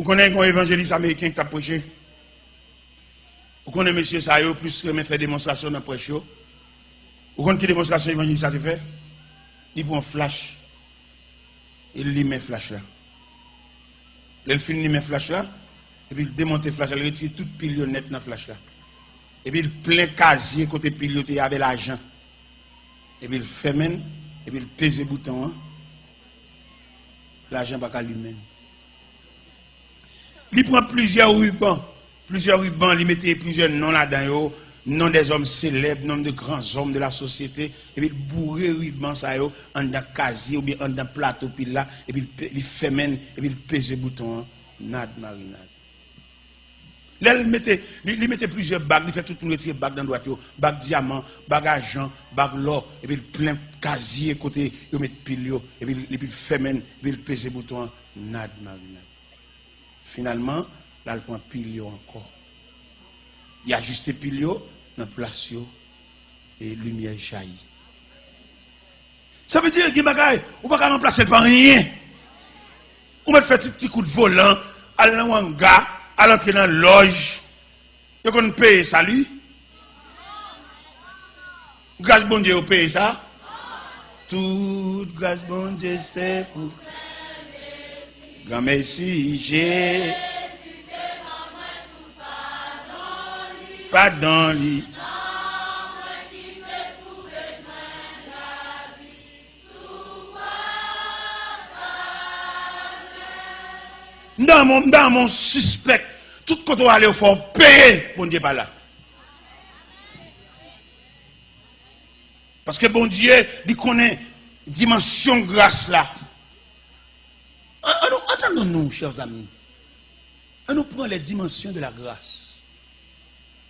Ou konnen gon evanjelis ameriken ki t ap preche? Ou konnen mesye sa yo plis renmen fè demonstrasyon nan prèch yo? Ou konn ki demonstrasyon evanjelis la te fè? Li pran flach e l limen flach la. Lè l fin limen flach la, epi l demonte flach la, l retire tout pil yo nèt nan flach la. Epi l plen kazye kote pil yo te ye avè lajan. Epi l fèmen l, epi l peze bouton an, lajan pa ka limen. Li pran plizyè riban, plizyè riban, li mete plizyè non ladan yo, non des hommes célèbres, non de grands hommes de la société, epi l boure riban sa yo anndan kazye oubyen anndan plato pil la, epi l pe-, li fèmen l, epi l peze bouton an, nad marinad. Lè l mete, li, li mete plizyè bag, li fè tout moun retire bag nan dwèt yo, bag dyaman, bag ajan, bag lò, epi l plen kazye kote yo met pil yo, epi l, epi l fèmen l, epi l peze bouton an, nad marinad. Finalman, l al pran pil yo ankò. Li ajiste pil yo nan plas yo, e limyè jayi. Sa vle di, gen bagay, ou pa ka ranplase l pa anyen. Ou mèt fè ti, ti kout volan, al nan wanga, al antre nan lòj. Yo konn peye sali? Gras Bondye yo peye sa? Tout gras Bondye se pou Granmesi Jezi. Padon li. M nan mon, m nan mon sispèk. Tout kote w ale, w fè w peye. Bondye pa la. Paske Bondye, li konnen dimansyon gras la. An, an nou, entendons-nous, chers amis. An nou pran les dimensions de la grâce.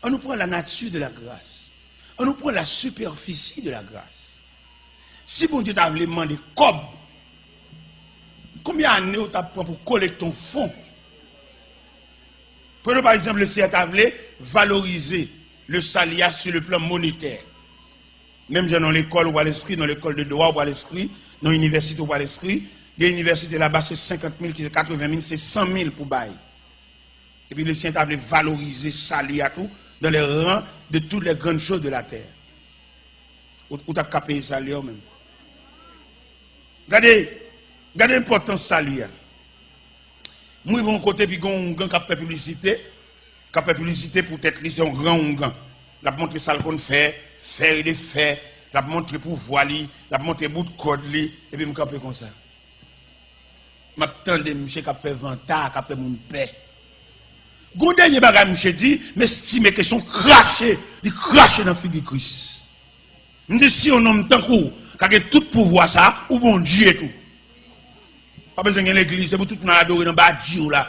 An nou pran la nature de la grâce. An nou pran la superficie de la grâce. Si Bondye ta vle mande kòb, konbyen ane w t ap pran pou kolekte yon fon? Prenons par exemple, le Seyè ta vle valorize le sali a sur le plan monétaire. Menm jan nan lekòl ou pral enskri, nan lekòl de dwa ou pral enskri, nan inivèsite ou pral enskri, gen inivèsite laba se senkant mil, ki se katreven mil, se san mil pou bay. Epi Leseyè ta vle valorize sali a tou dans les rangs de toutes les grandes choses de la terre. Ou, ou t ap ka peye sali a ou menm? Gade, gade enpòtans sali a. M rive yon kote epi gen yon oungan k ap fè piblisite, k ap fè piblisite pou tèt li, se yon gran oungan. L ap montre sa l konn fè, fè e defè, l ap montre pouvwa li, l ap montre bout kòd li, epi m kanpe konsa. M ap tande misye k ap fè vanta, k ap fè moun pè. Gon dènye bagay misye di, m estime ke se yon krache, li krache nan figi Kris. M di, si yon nonm tankou w ka gen tout pouvwa sa, ou Bondye tou. Pa bezwen gen legliz, se pou tout moun al adore nan badji w la.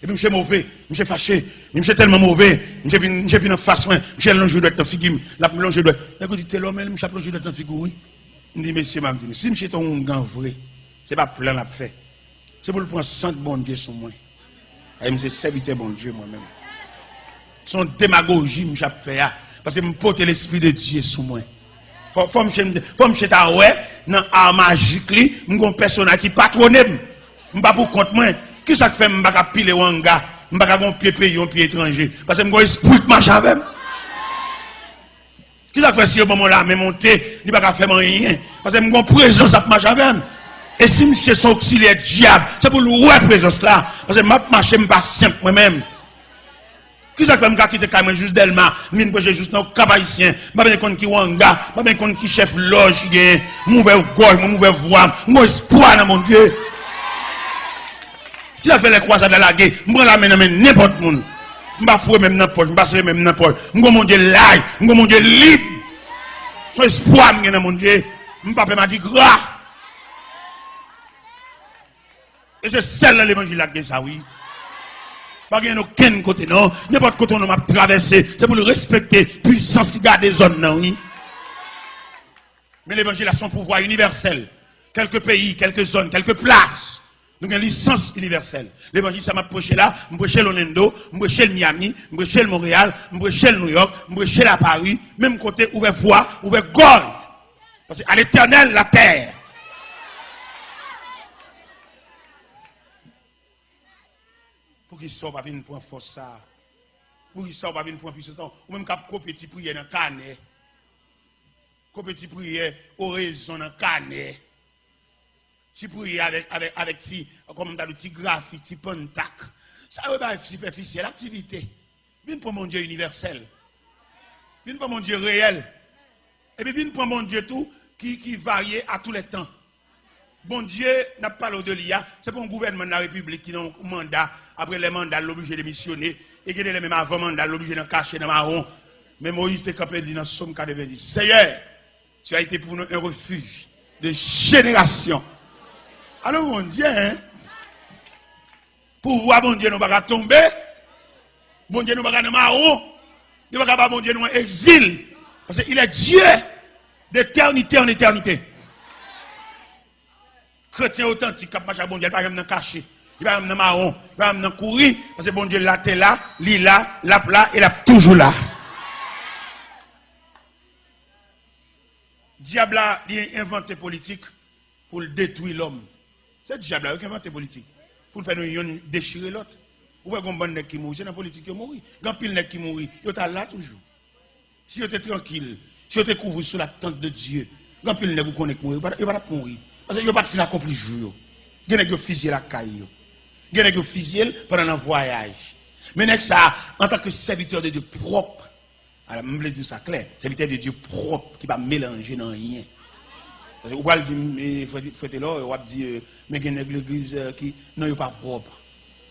Epi misye move, misye fache, misye tèlman move, misye vin, misye vin anfas mwen, misye lonje dwèt nan figi m, l ap lonje dwèt. Nèg yo di, Telòm, men misye ap lonje dwèt nan figi w, wi. M di, mesye, m ap di nou, si misye te yon oungan vre, se pa plan l ap fè. Se pou l pran sant Bondye sou mwen. Paske m se sèvitè Bondye mwen menm. Se yon demagoji misye ap fè a. Paske m pote Lespri de Dye sou mwen. Fò, fò misye, fò misye ta wè, nan a majik li, m gon pèsonaj ki patwone m. M pa pou kont mwen. Kisa k fè m pa ka pile wanga? M pa ka gon pye peyi, yon pye etranje. Paske m gon espri k mache avè m. Kisa k fè si yo ban m yon lame monte, li pa ka fè m anyen? Paske m gon prezans ap mache avè m. E si misye se yon oksilyè dyab, se pou l wè prezans la. Paske m ap mache, m pa senp mwen menm. Kisa k fè m ka kite kay mwen jis Dèlma, m vin preche jis nan Kap Ayisyen? M pa bezwen konn ki wanga, m pa bezwen konn ki chèf lòj ki genyen. M ouvè gòj mwen, m ouvè vwa m. M gon espwa nan Bondye. Kisa k fè lè kwazad la lage, m pran lame nan men nenpòt moun? M pa foure men m nan pòch, m pa sere men m nan pòch. M gon Bondye laj, m gon Bondye lib. Se yon espwa m gen nan Bondye. M pa pè madigra. E se sèl nan levanjil la k gen sa, wi. Pa gen okenn kote, non. Nenpòt kote yon nonm ap travèse, se pou l respekte pwisans ki gade zòn nan, wi. Men levanjil la se yon pouvwa inivèsèl. Kèlke peyi, kèlke zòn, kèlke plas, nou gen lisans inivèsèl. Levanjil sa m ap preche la, m preche l Orlando, m preche l Miami, m preche l Monreyal, m preche l Nouyòk, m preche l a Pari, menm kote, ouvè vwa, ouvè gòj. Paske à l'Éternel la terre. Poukisa w pa vin pran fòs sa a? Poukisa w pa vin pran pisans sa a? Ou menm k ap kopye ti priyè nan kanè. Kopye ti priyè orezon nan kanè. Ti priyè avèk, avèk, avèk ti, kòman m ta di, ti grafik, ti pantak. Sa yo bay sipèfisyèl, aktivite. Vin pran Bondye inivèsèl. Vin pran Bondye reyèl. Epi vin pran Bondye tou ki, ki varye a tou lè tan. Bondye, n ap pale w de li a, se pa yon gouvènman nan repiblik ki nan yon manda, apre lè manda l, l oblije demisyone, e gen de lè menm avan manda l, l oblije nan kache, nan mawon. Men Moyiz te kanpe di nan Sòm katrevenndis, Seyè, tu as été pour nous un refuge de génération. Alò, Bondye, hein? Pouvwa Bondye nou pa ka tonbe. Bondye nou pa ka nan mawon. Nou pa ka ba Bondye nou an egzil. Paske il est Dieu d'éternité en éternité. Kretyen otantik k ap mache ak Bondye, li pa janm nan kache. Li pa janm nan mawon. Li pa janm nan kouri. Paske Bondye la te la, li la, l ap la, e l ap toujou la. Dyab la, li envante politik pou l detwi lòm. Se dyab la, wi, ki envante politik. Pou l fè nou yonn dechire lòt. Ou wè gon bann nèg ki mouri, se nan politik yo mouri. Gen anpil nèg ki mouri, yo ta la toujou. Si yo te trankil, si yo te kouvri sou la tente de Dieu, gen anpil nèg ou konnen ki mouri, yo pa t, yo pa t ap mouri. Paske yo pa t fin akonpli jou yo. Gen nèg yo fizye lakay yo. Gen nèg yo fizye l pandan nan vwayaj. Men nèg sa a, antanke sèvitè de Dye pwòp, Alò, m vle di w sa klè, sèvitè de Dye pwòp, ki pa melanje nan anyen. Paske ou pral di m, e, frè, frè Telò, w ap di, e, men gen nèg legliz, e, ki, non, yo pa pwòp,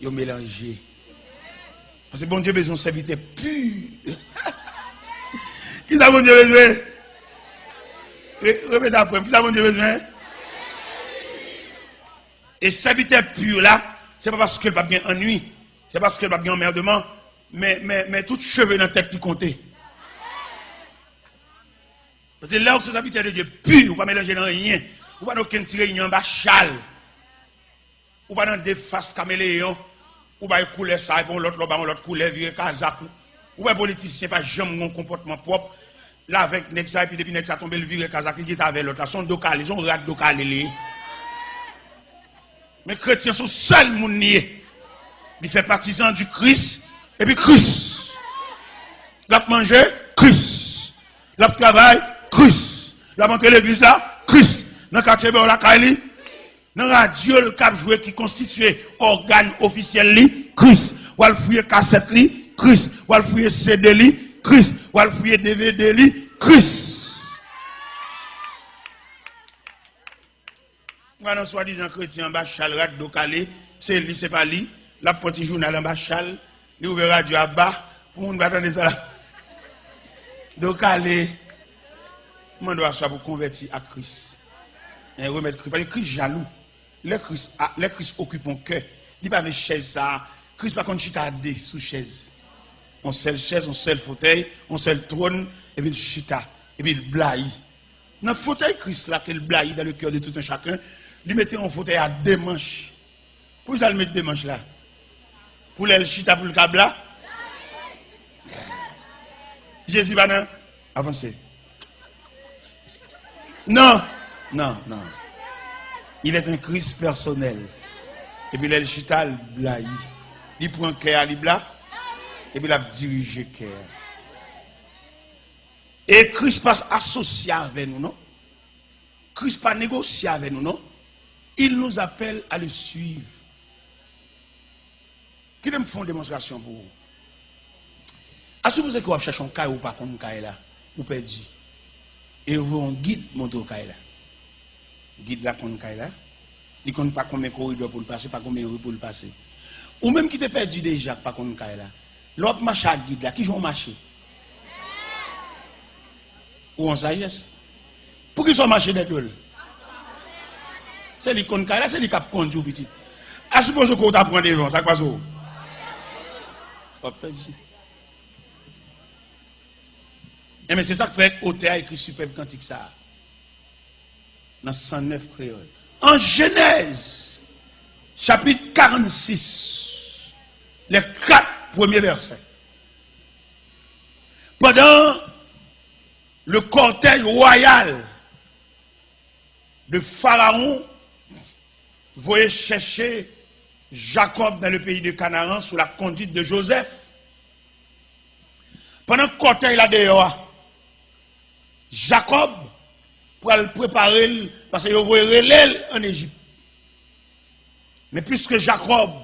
yo melanje. Paske Bondye bezwen yon sèvitè pi. Kisa Bondye bezwen? Re-, repete apre m, kisa Bondye bezwen? E sèvitè pi la, se pa paske l p ap gen annwi. Se paske l p ap gen anmèdman, men, men, men tout cheve nan tèt li konte. Paske lè w se sèvitè de Dye pi, ou pa melanje nan anyen, ou pa nan okenn ti reyinyon anba chal, ou pa nan de fas kameleyon, ou bay koulè sa epi yon lòt lè w bay yon lòt koulè, vire kazak ou. Ou wè politisyen pa janm gen yon konpòtman pwòp, l avèk nèg sa, epi depi nèg sa tonbe, l vire kazak, li gentan avè lòt la. Se yon do kale, se yon rad do kale li ye. Men kretyen se yon sèl moun li ye. Li fè patizan di Kris, epi Kris. L ap manje, Kris. L ap travay, Kris. L ap antre legliz la, Kris. Nan katye bò lakay li, nan radyo l k ap jwe ki konstitye ògàn ofisyèl li, Kris. W al fouye kasèt li, Kris. W al fouye C D li, Kris. W al fouye D V D li, Kris. Ou ka nan swadizan kretyen anba chal, rad do kale, se li, se pa li. L ap pran ti jounal anba chal, li ouvè radyo a ba, pou moun pa tande sa la. Do kale, mande w aswè pou konvèti ak Kris. Hein, remèt Kris, paske Kris jalou. Lè Kris, a, lè Kris okipe yon kè, li pa vle chèz sa a. Kris pa konn chita a de sou chèz. Yon sèl chèz, yon sèl fotèy, yon sèl twòn, epi l chita, epi l blayi. Nan fotèy Kris la ke l blayi dans le cœur de tout un chacun, li mete yon fotèy a de manch. Poukisa l met de manch la? Pou lè l chita pou l ka bla? Jezi pa nan, avanse. Non, non, non. Il est un Christ personnel. Epi lè l chita, l blayi. Li pran kè a, li bla. Epi l ap dirije kè a. E Kris pa asosye avè nou, non. Kris pa negosye avè nou, non. Il nous appelle à le suivre. Kite m fè yon demonstrasyon pou ou. A sipoze ke w ap chèche yon kay, ou pa konn kay la, ou pèdi. E yo voye yon gid montre w kay la. Gid la konn kay la. Li konn pa konbyen koridò pou l pase, pa konbyen ri pou l pase. Ou menm ki te pèdi deja, k pa konn kay la, lè w ap mache ak gid la, kijan w mache? Ou an sajès. Poukisa w mache dèyè do l? Se li k konn kay la, se li k ap kondui w, pitit. A sipoze ke w ta pran devan, sa k pase w? W ap pèdi. Enben, se sa k fè otè a ekri sipèb kantik sa a. nan san nèf kreyòl. An Jenèz, chapit karannsis, les quatre premiers versets. Pendant le cortège royal de Pharaon voyait chercher Jacob dans le pays de Canaan sous la conduite de Joseph. Pandan kòtèy la deyò a, Jakòb pral prepare l, paske yo voye rele l ann Ejip. Men piske Jakòb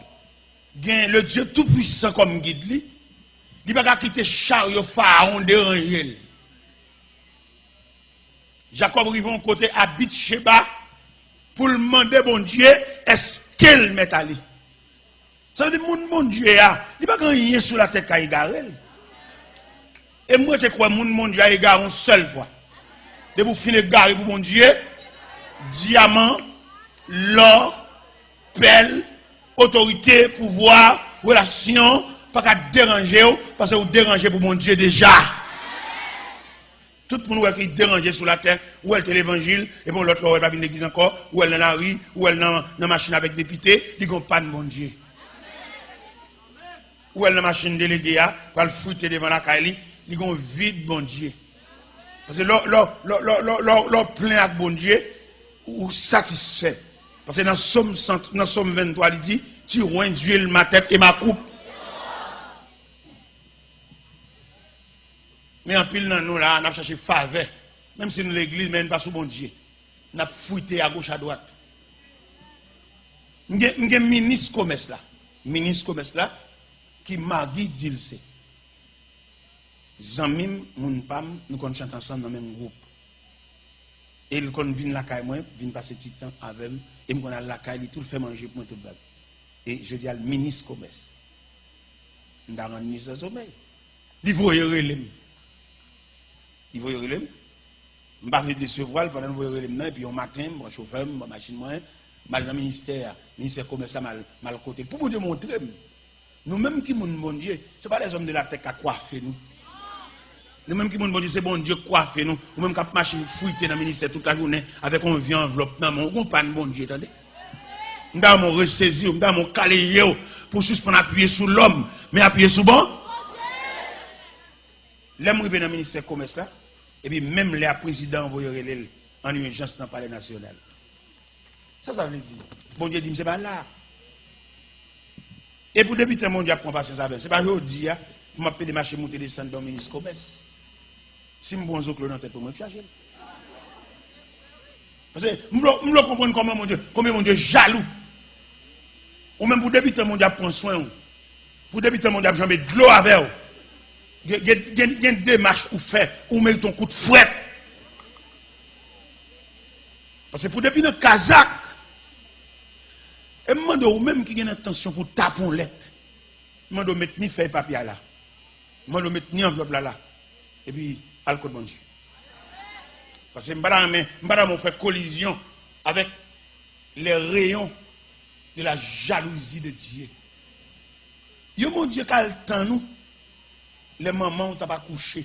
gen le Dye Toupwisan kòm gid li, li pa ka kite charyo Farawon deranje l. Jakòb rive yon kote a Bitcheba pou l mande Bondye èske l mèt ale. Sa vle di moun Bondye a, li pa gen anyen sou latè k ka egare l. E m rete kwè moun Bondye a egare yon sèl fwa. Depi w fin egare pou Bondye, dyaman, lò, pèl, otorite, pouvwa, relasyon, pa ka deranje w, paske w deranje pou Bondye deja. Tout moun wè ki deranje sou latè, ou wè l te levanjil, epi yon lòt lè w wè l pa vin legliz ankò, ou wè l nan lari, ou wè l nan, nan machin avèk depite, li gon pàn Bondye. Ou wè l nan machin delege a, pral frite devan lakay li, li gon vid Bondye. Paske lè, lè, lè w plen ak Bondye, ou satisfè. Paske nan Sòm san, nan Sòm venntwa, li di, Tu oins d'huile ma tête et ma coupe. Men anpil nan nou la, n ap chache favè. Menm si n legliz, men n pa sou Bondye. N ap frite agoch adwat. M gen, m gen minis komès la. Minis komès la, ki Maggie Dilcé. Zanmi m, moun pa m, nou konn chante ansanm nan menm gwoup. E l konn vin lakay mwen, vin pase ti tan avè m, e m konn al lakay li tou, l fè manje pou mwen tout bagay. E jodi a l minis komès. M ta rann li san somèy. Li voye rele m. Li voye rele m. M pa vle desevwa l pandan l voye rele m nan, epi yon maten, m pran chofè m, m pran machin mwen, m al nan ministè a, ministè komès la, m al, m al kote l. Pou Bondye montre m. Nou menm ki moun Bondye, se pa lèzòm de latè k ka kwafe nou. Nou menm ki moun Bondye, se Bondye k kwafe nou. Ou menm k ap mache frite nan ministè tout lajounen avèk yon vye anvlòp nan men w, ou gon pàn Bondye, tande. M ta renmen w resezi w, m ta renmen w kale je w pou w sispann apiye sou lòm, men apiye sou bon. Lè m rive nan ministè komès la, epi menm lè a prezidan an voye rele l an ijans nan Palè Nasyonal. Sa sa vle di? Bondye di m se pa la. E pou debitan Bondye ap pran pasyans avè m, se pa jodi a pou m ap pede mache moute desann dan yon minis komès. Si m pran zoklo nan tèt pou mwen k chache l. Paske m vle, m vle w konprann kòman Bondye, konbyen Bondye jalou. Ou menm pou debitan Bondye ap pran swen w. Pou debitan Bondye ap janbe dlo avè w. Gen, gen, gen, gen demach ou fè, ou merite yon kout frèt. Paske pou depi nan kazak, e m mande w, ou menm ki gen entansyon pou w tape yon lèt, m mande w met ni fèy papye a la, m mande w met ni anvlòp la la, epi al kot Bondye. Paske m pa ta renmen, m pa ta renmen w fè kolizyon avèk les rayons de la jalousie de Dieu. Yon Bondye k al tann ou lè manman w t ap akouche.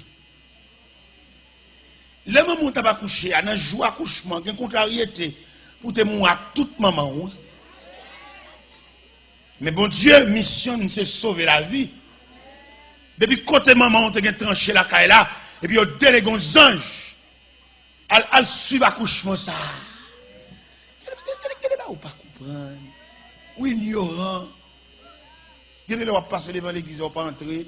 Lè manman w t ap akouche a, nan jou akouchman, gen kontraryete pou te mouri ak tout manman w. Men Bondye, misyon n se sove lavi. Depi kote manman w te gen tranche lakay la, epi yo delege yon zanj, al, al swiv akouchman sa a. Gade, gade, gade, gade bagay ou pa konprann. Ou inyoran. Gen de lè w ap pase devan legliz la, ou pa antre.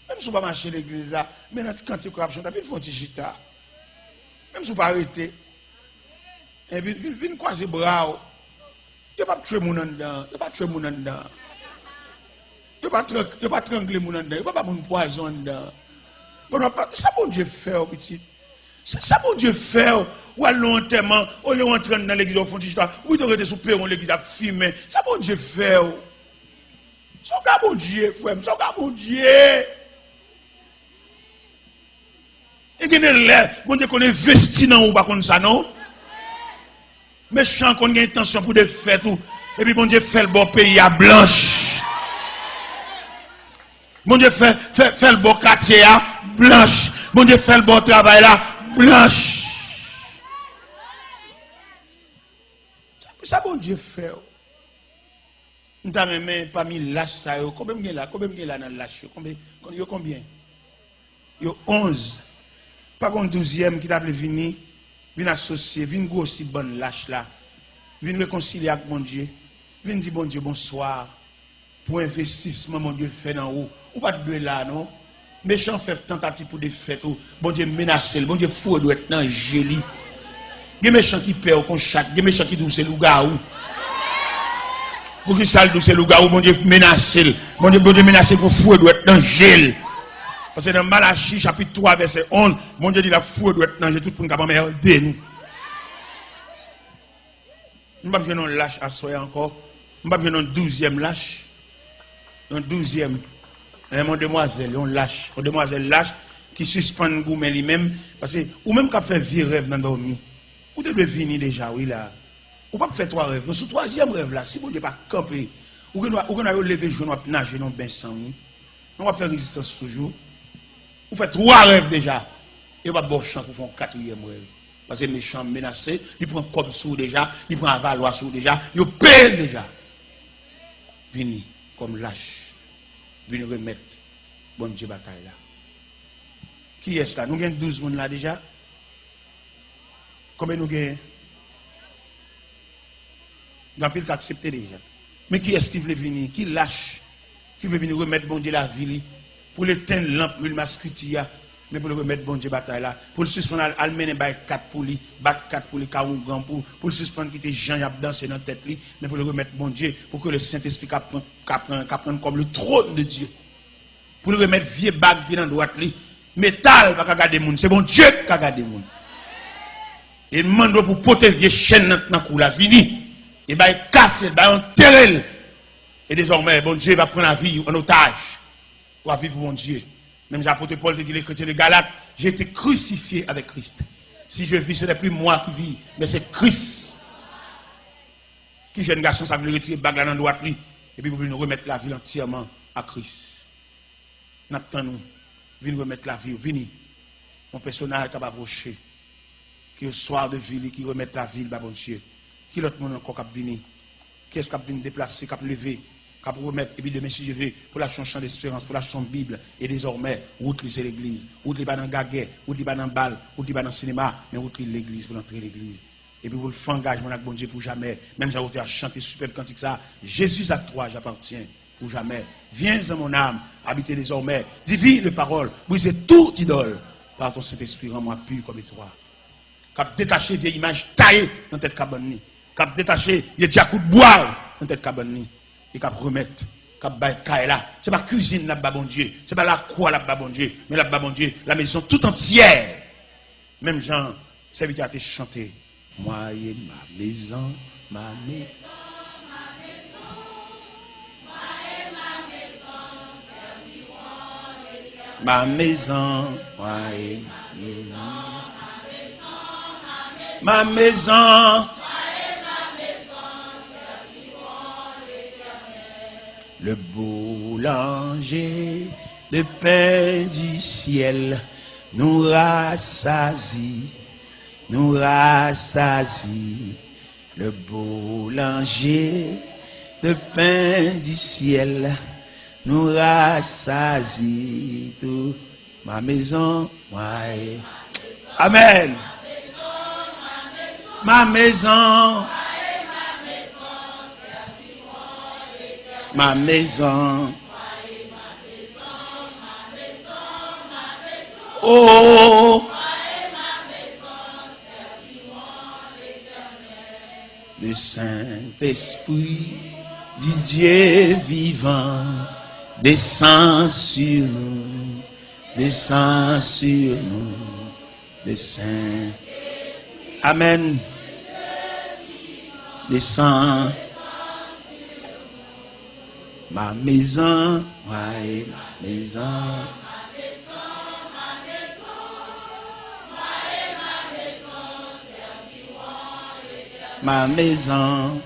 Menm si w pa mache legliz la, men nan ti kantik w ap chante, vin fè yon ti chita. Menm si w pa rete. E vin, vin, vin kwaze bra w. Yo p ap tchwe moun anndan. Yo pa tchwe moun anndan. Yo pa trank-, yo pa trangle moun anndan. Yo pa ba moun pwazon anndan. Bon, w ap pa, sa Bondye fè w, pitit. Sa, sa Bondye fè w? W al nan antèman, olye w antre anndan legliz, w fè yon ti chita, ou pito rete sou pewon legliz ap fimen. Sa Bondye fè w? Sa w ka Bondye, frè m? Sa w ka Bondye? E gen de lè, Bondye konn envesti nan ou, ou pa konn sa, non? Mechan konn gen entansyon pou defèt ou, epi Bondye fè l ba w peyi a blanch. Bondye fè, fè, fè l ba w katye a blanch. Bondye fè l ba w travay la blanch. Sa Bondye fè w. M ta renmen pami lach sa yo, konbyen m gen la? Konbyen m gen la nan lach yo? Konbyen, kon- yo konbyen? Yo onz. Pa gon douzyèm ki ta vle vini, vin asosye, vin gwosi bann lach la, vin rekonsilye ak Bondye, vin di Bondye bonswa pou envestisman Bondye fè nan ou. Ou pa t dwe la non. Mechan fè tantativ pou defèt ou. Bondye menase l. Bondye foure dwèt nan je li. Gen mechan ki pè w kon chat. Gen mechan ki di w se lougawou. Poukisa l di w se lougawou? Bondye menase l. Bondye, Bondye menase l pou foure dwèt nan je l. Paske nan Malachi chapit twa vèsè onz, Bondye di l ap foure dwèt nan je tout moun k ap anmède nou. M p ap jwenn yon lach aswè a ankò. M p ap jwenn yon douzyèm lach. Yon douzyèm. Menm yon demwazèl, yon lach. Yon demwazèl lach ki sispann goumen li menm. Paske ou menm k ap fè vye rèv nan dòmi, ou te dwe vini deja, wi, la. Ou p ap fè twa rèv. Non, sou twazyèm rèv la, si Bondye pa kanpe, ou gen dwa, ou gen dwa yo leve jou w ap naje nan yon ben san, wi. Men w ap fè rezistans toujou. Ou fè twa rèv deja. E yo p ap ba w chans pou fè yon katriyèm rèv. Paske mechan an menase, li pran kòb sou ou deja, li pran avalwa sou ou deja, yo peye l deja. Vini kòm lach. Vin remèt Bondye batay la. Kiyès la? Nou gen douz moun la deja? Konbyen nou genyen? Gen anpil k aksepte deja. Men kiyès ki vle vini? Ki lach ki vle vini remèt Bondye lavi li? Pou l etenn lanp lwil maskiti a, men pou l remèt Bondye batay la. Pou l sispann al, al mennen bay kat pou li, bat kat pou li, ka oungan pou, pou l sispann kite jan y ap danse nan tèt li, men pou l remèt Bondye, pou ke le Sentespri ka pran, ka pran, ka pran kòm le trône de Dieu. Pou l remèt vye bag ki nan dwat li. Metal pa ka gade moun, se Bondye ki ka gade moun. E l mande w pou pote vye chèn nan, nan kou la, vini. E bay kase l, bay antere l. E dezòmè, Bondye va pran lavi w an otaj. W a viv pou Bondye. Menm jan apot Pòl te di le kretyen de Galat, j'ai été crucifié avec Christ. Si je vis, ce n'est plus moi qui vis, mais c'est Christ. Ki jèn gason sa vle retire bag la nan dwat li, epi pou vin remèt lavi l antyèman a Kris? N ap tann ou. Vin remèt lavi w. Vini. Yon pèsonaj k ap apwoche. Ki oswa de vi li, ki remèt lavi l ba Bondye. Ki lòt moun ankò k ap vini? Kiyès k ap vin deplase, k ap leve, k ap remèt, epi demen, si Dye ve, pou l achte yon chan desperans, pou l achte yon Bib, e dezòmè, wout li se legliz. Wout li pa nan gagè, wout li pa nan bal, wout li pa nan sinema, men wout li legliz, pou l antre legliz. Epi pou l fè angajman l ak Bondye pou jamè. Menm jan otè a chante sipèb kantik sa, Jésus, à toi j'appartiens pour jamais. Viens en mon âme, habiter désormais. Divine parole, briser toute idole. Par ton Saint-Esprit, rends-moi pur comme toi. K ap detache vye imaj taye nan tèt kabann li. K ap detache vye djakout bwa nan tèt kabann li. E k ap remèt, k ap bay kay la. Se pa kizin l ap ba Bondye. Se pa lakwa l ap ba Bondye. Men l ap ba Bondye la maison tout entière. Menm jan sèvitè a te chante. Moi et ma maison, ma maison. Ma maison, moi et ma maison. Ma maison. Le boulanger de pain du ciel nous rassasie, nous rassasie. Le boulanger de pain du ciel nous rassasie tout. Ma maison, moi et... Amen. Ma maison. Ma maison. Oh. Le Saint-Esprit du Dieu vivant descend sur nous, descend sur nous, descend. Amen. Descend. Ma maison, moi et ma maison. Ma maison,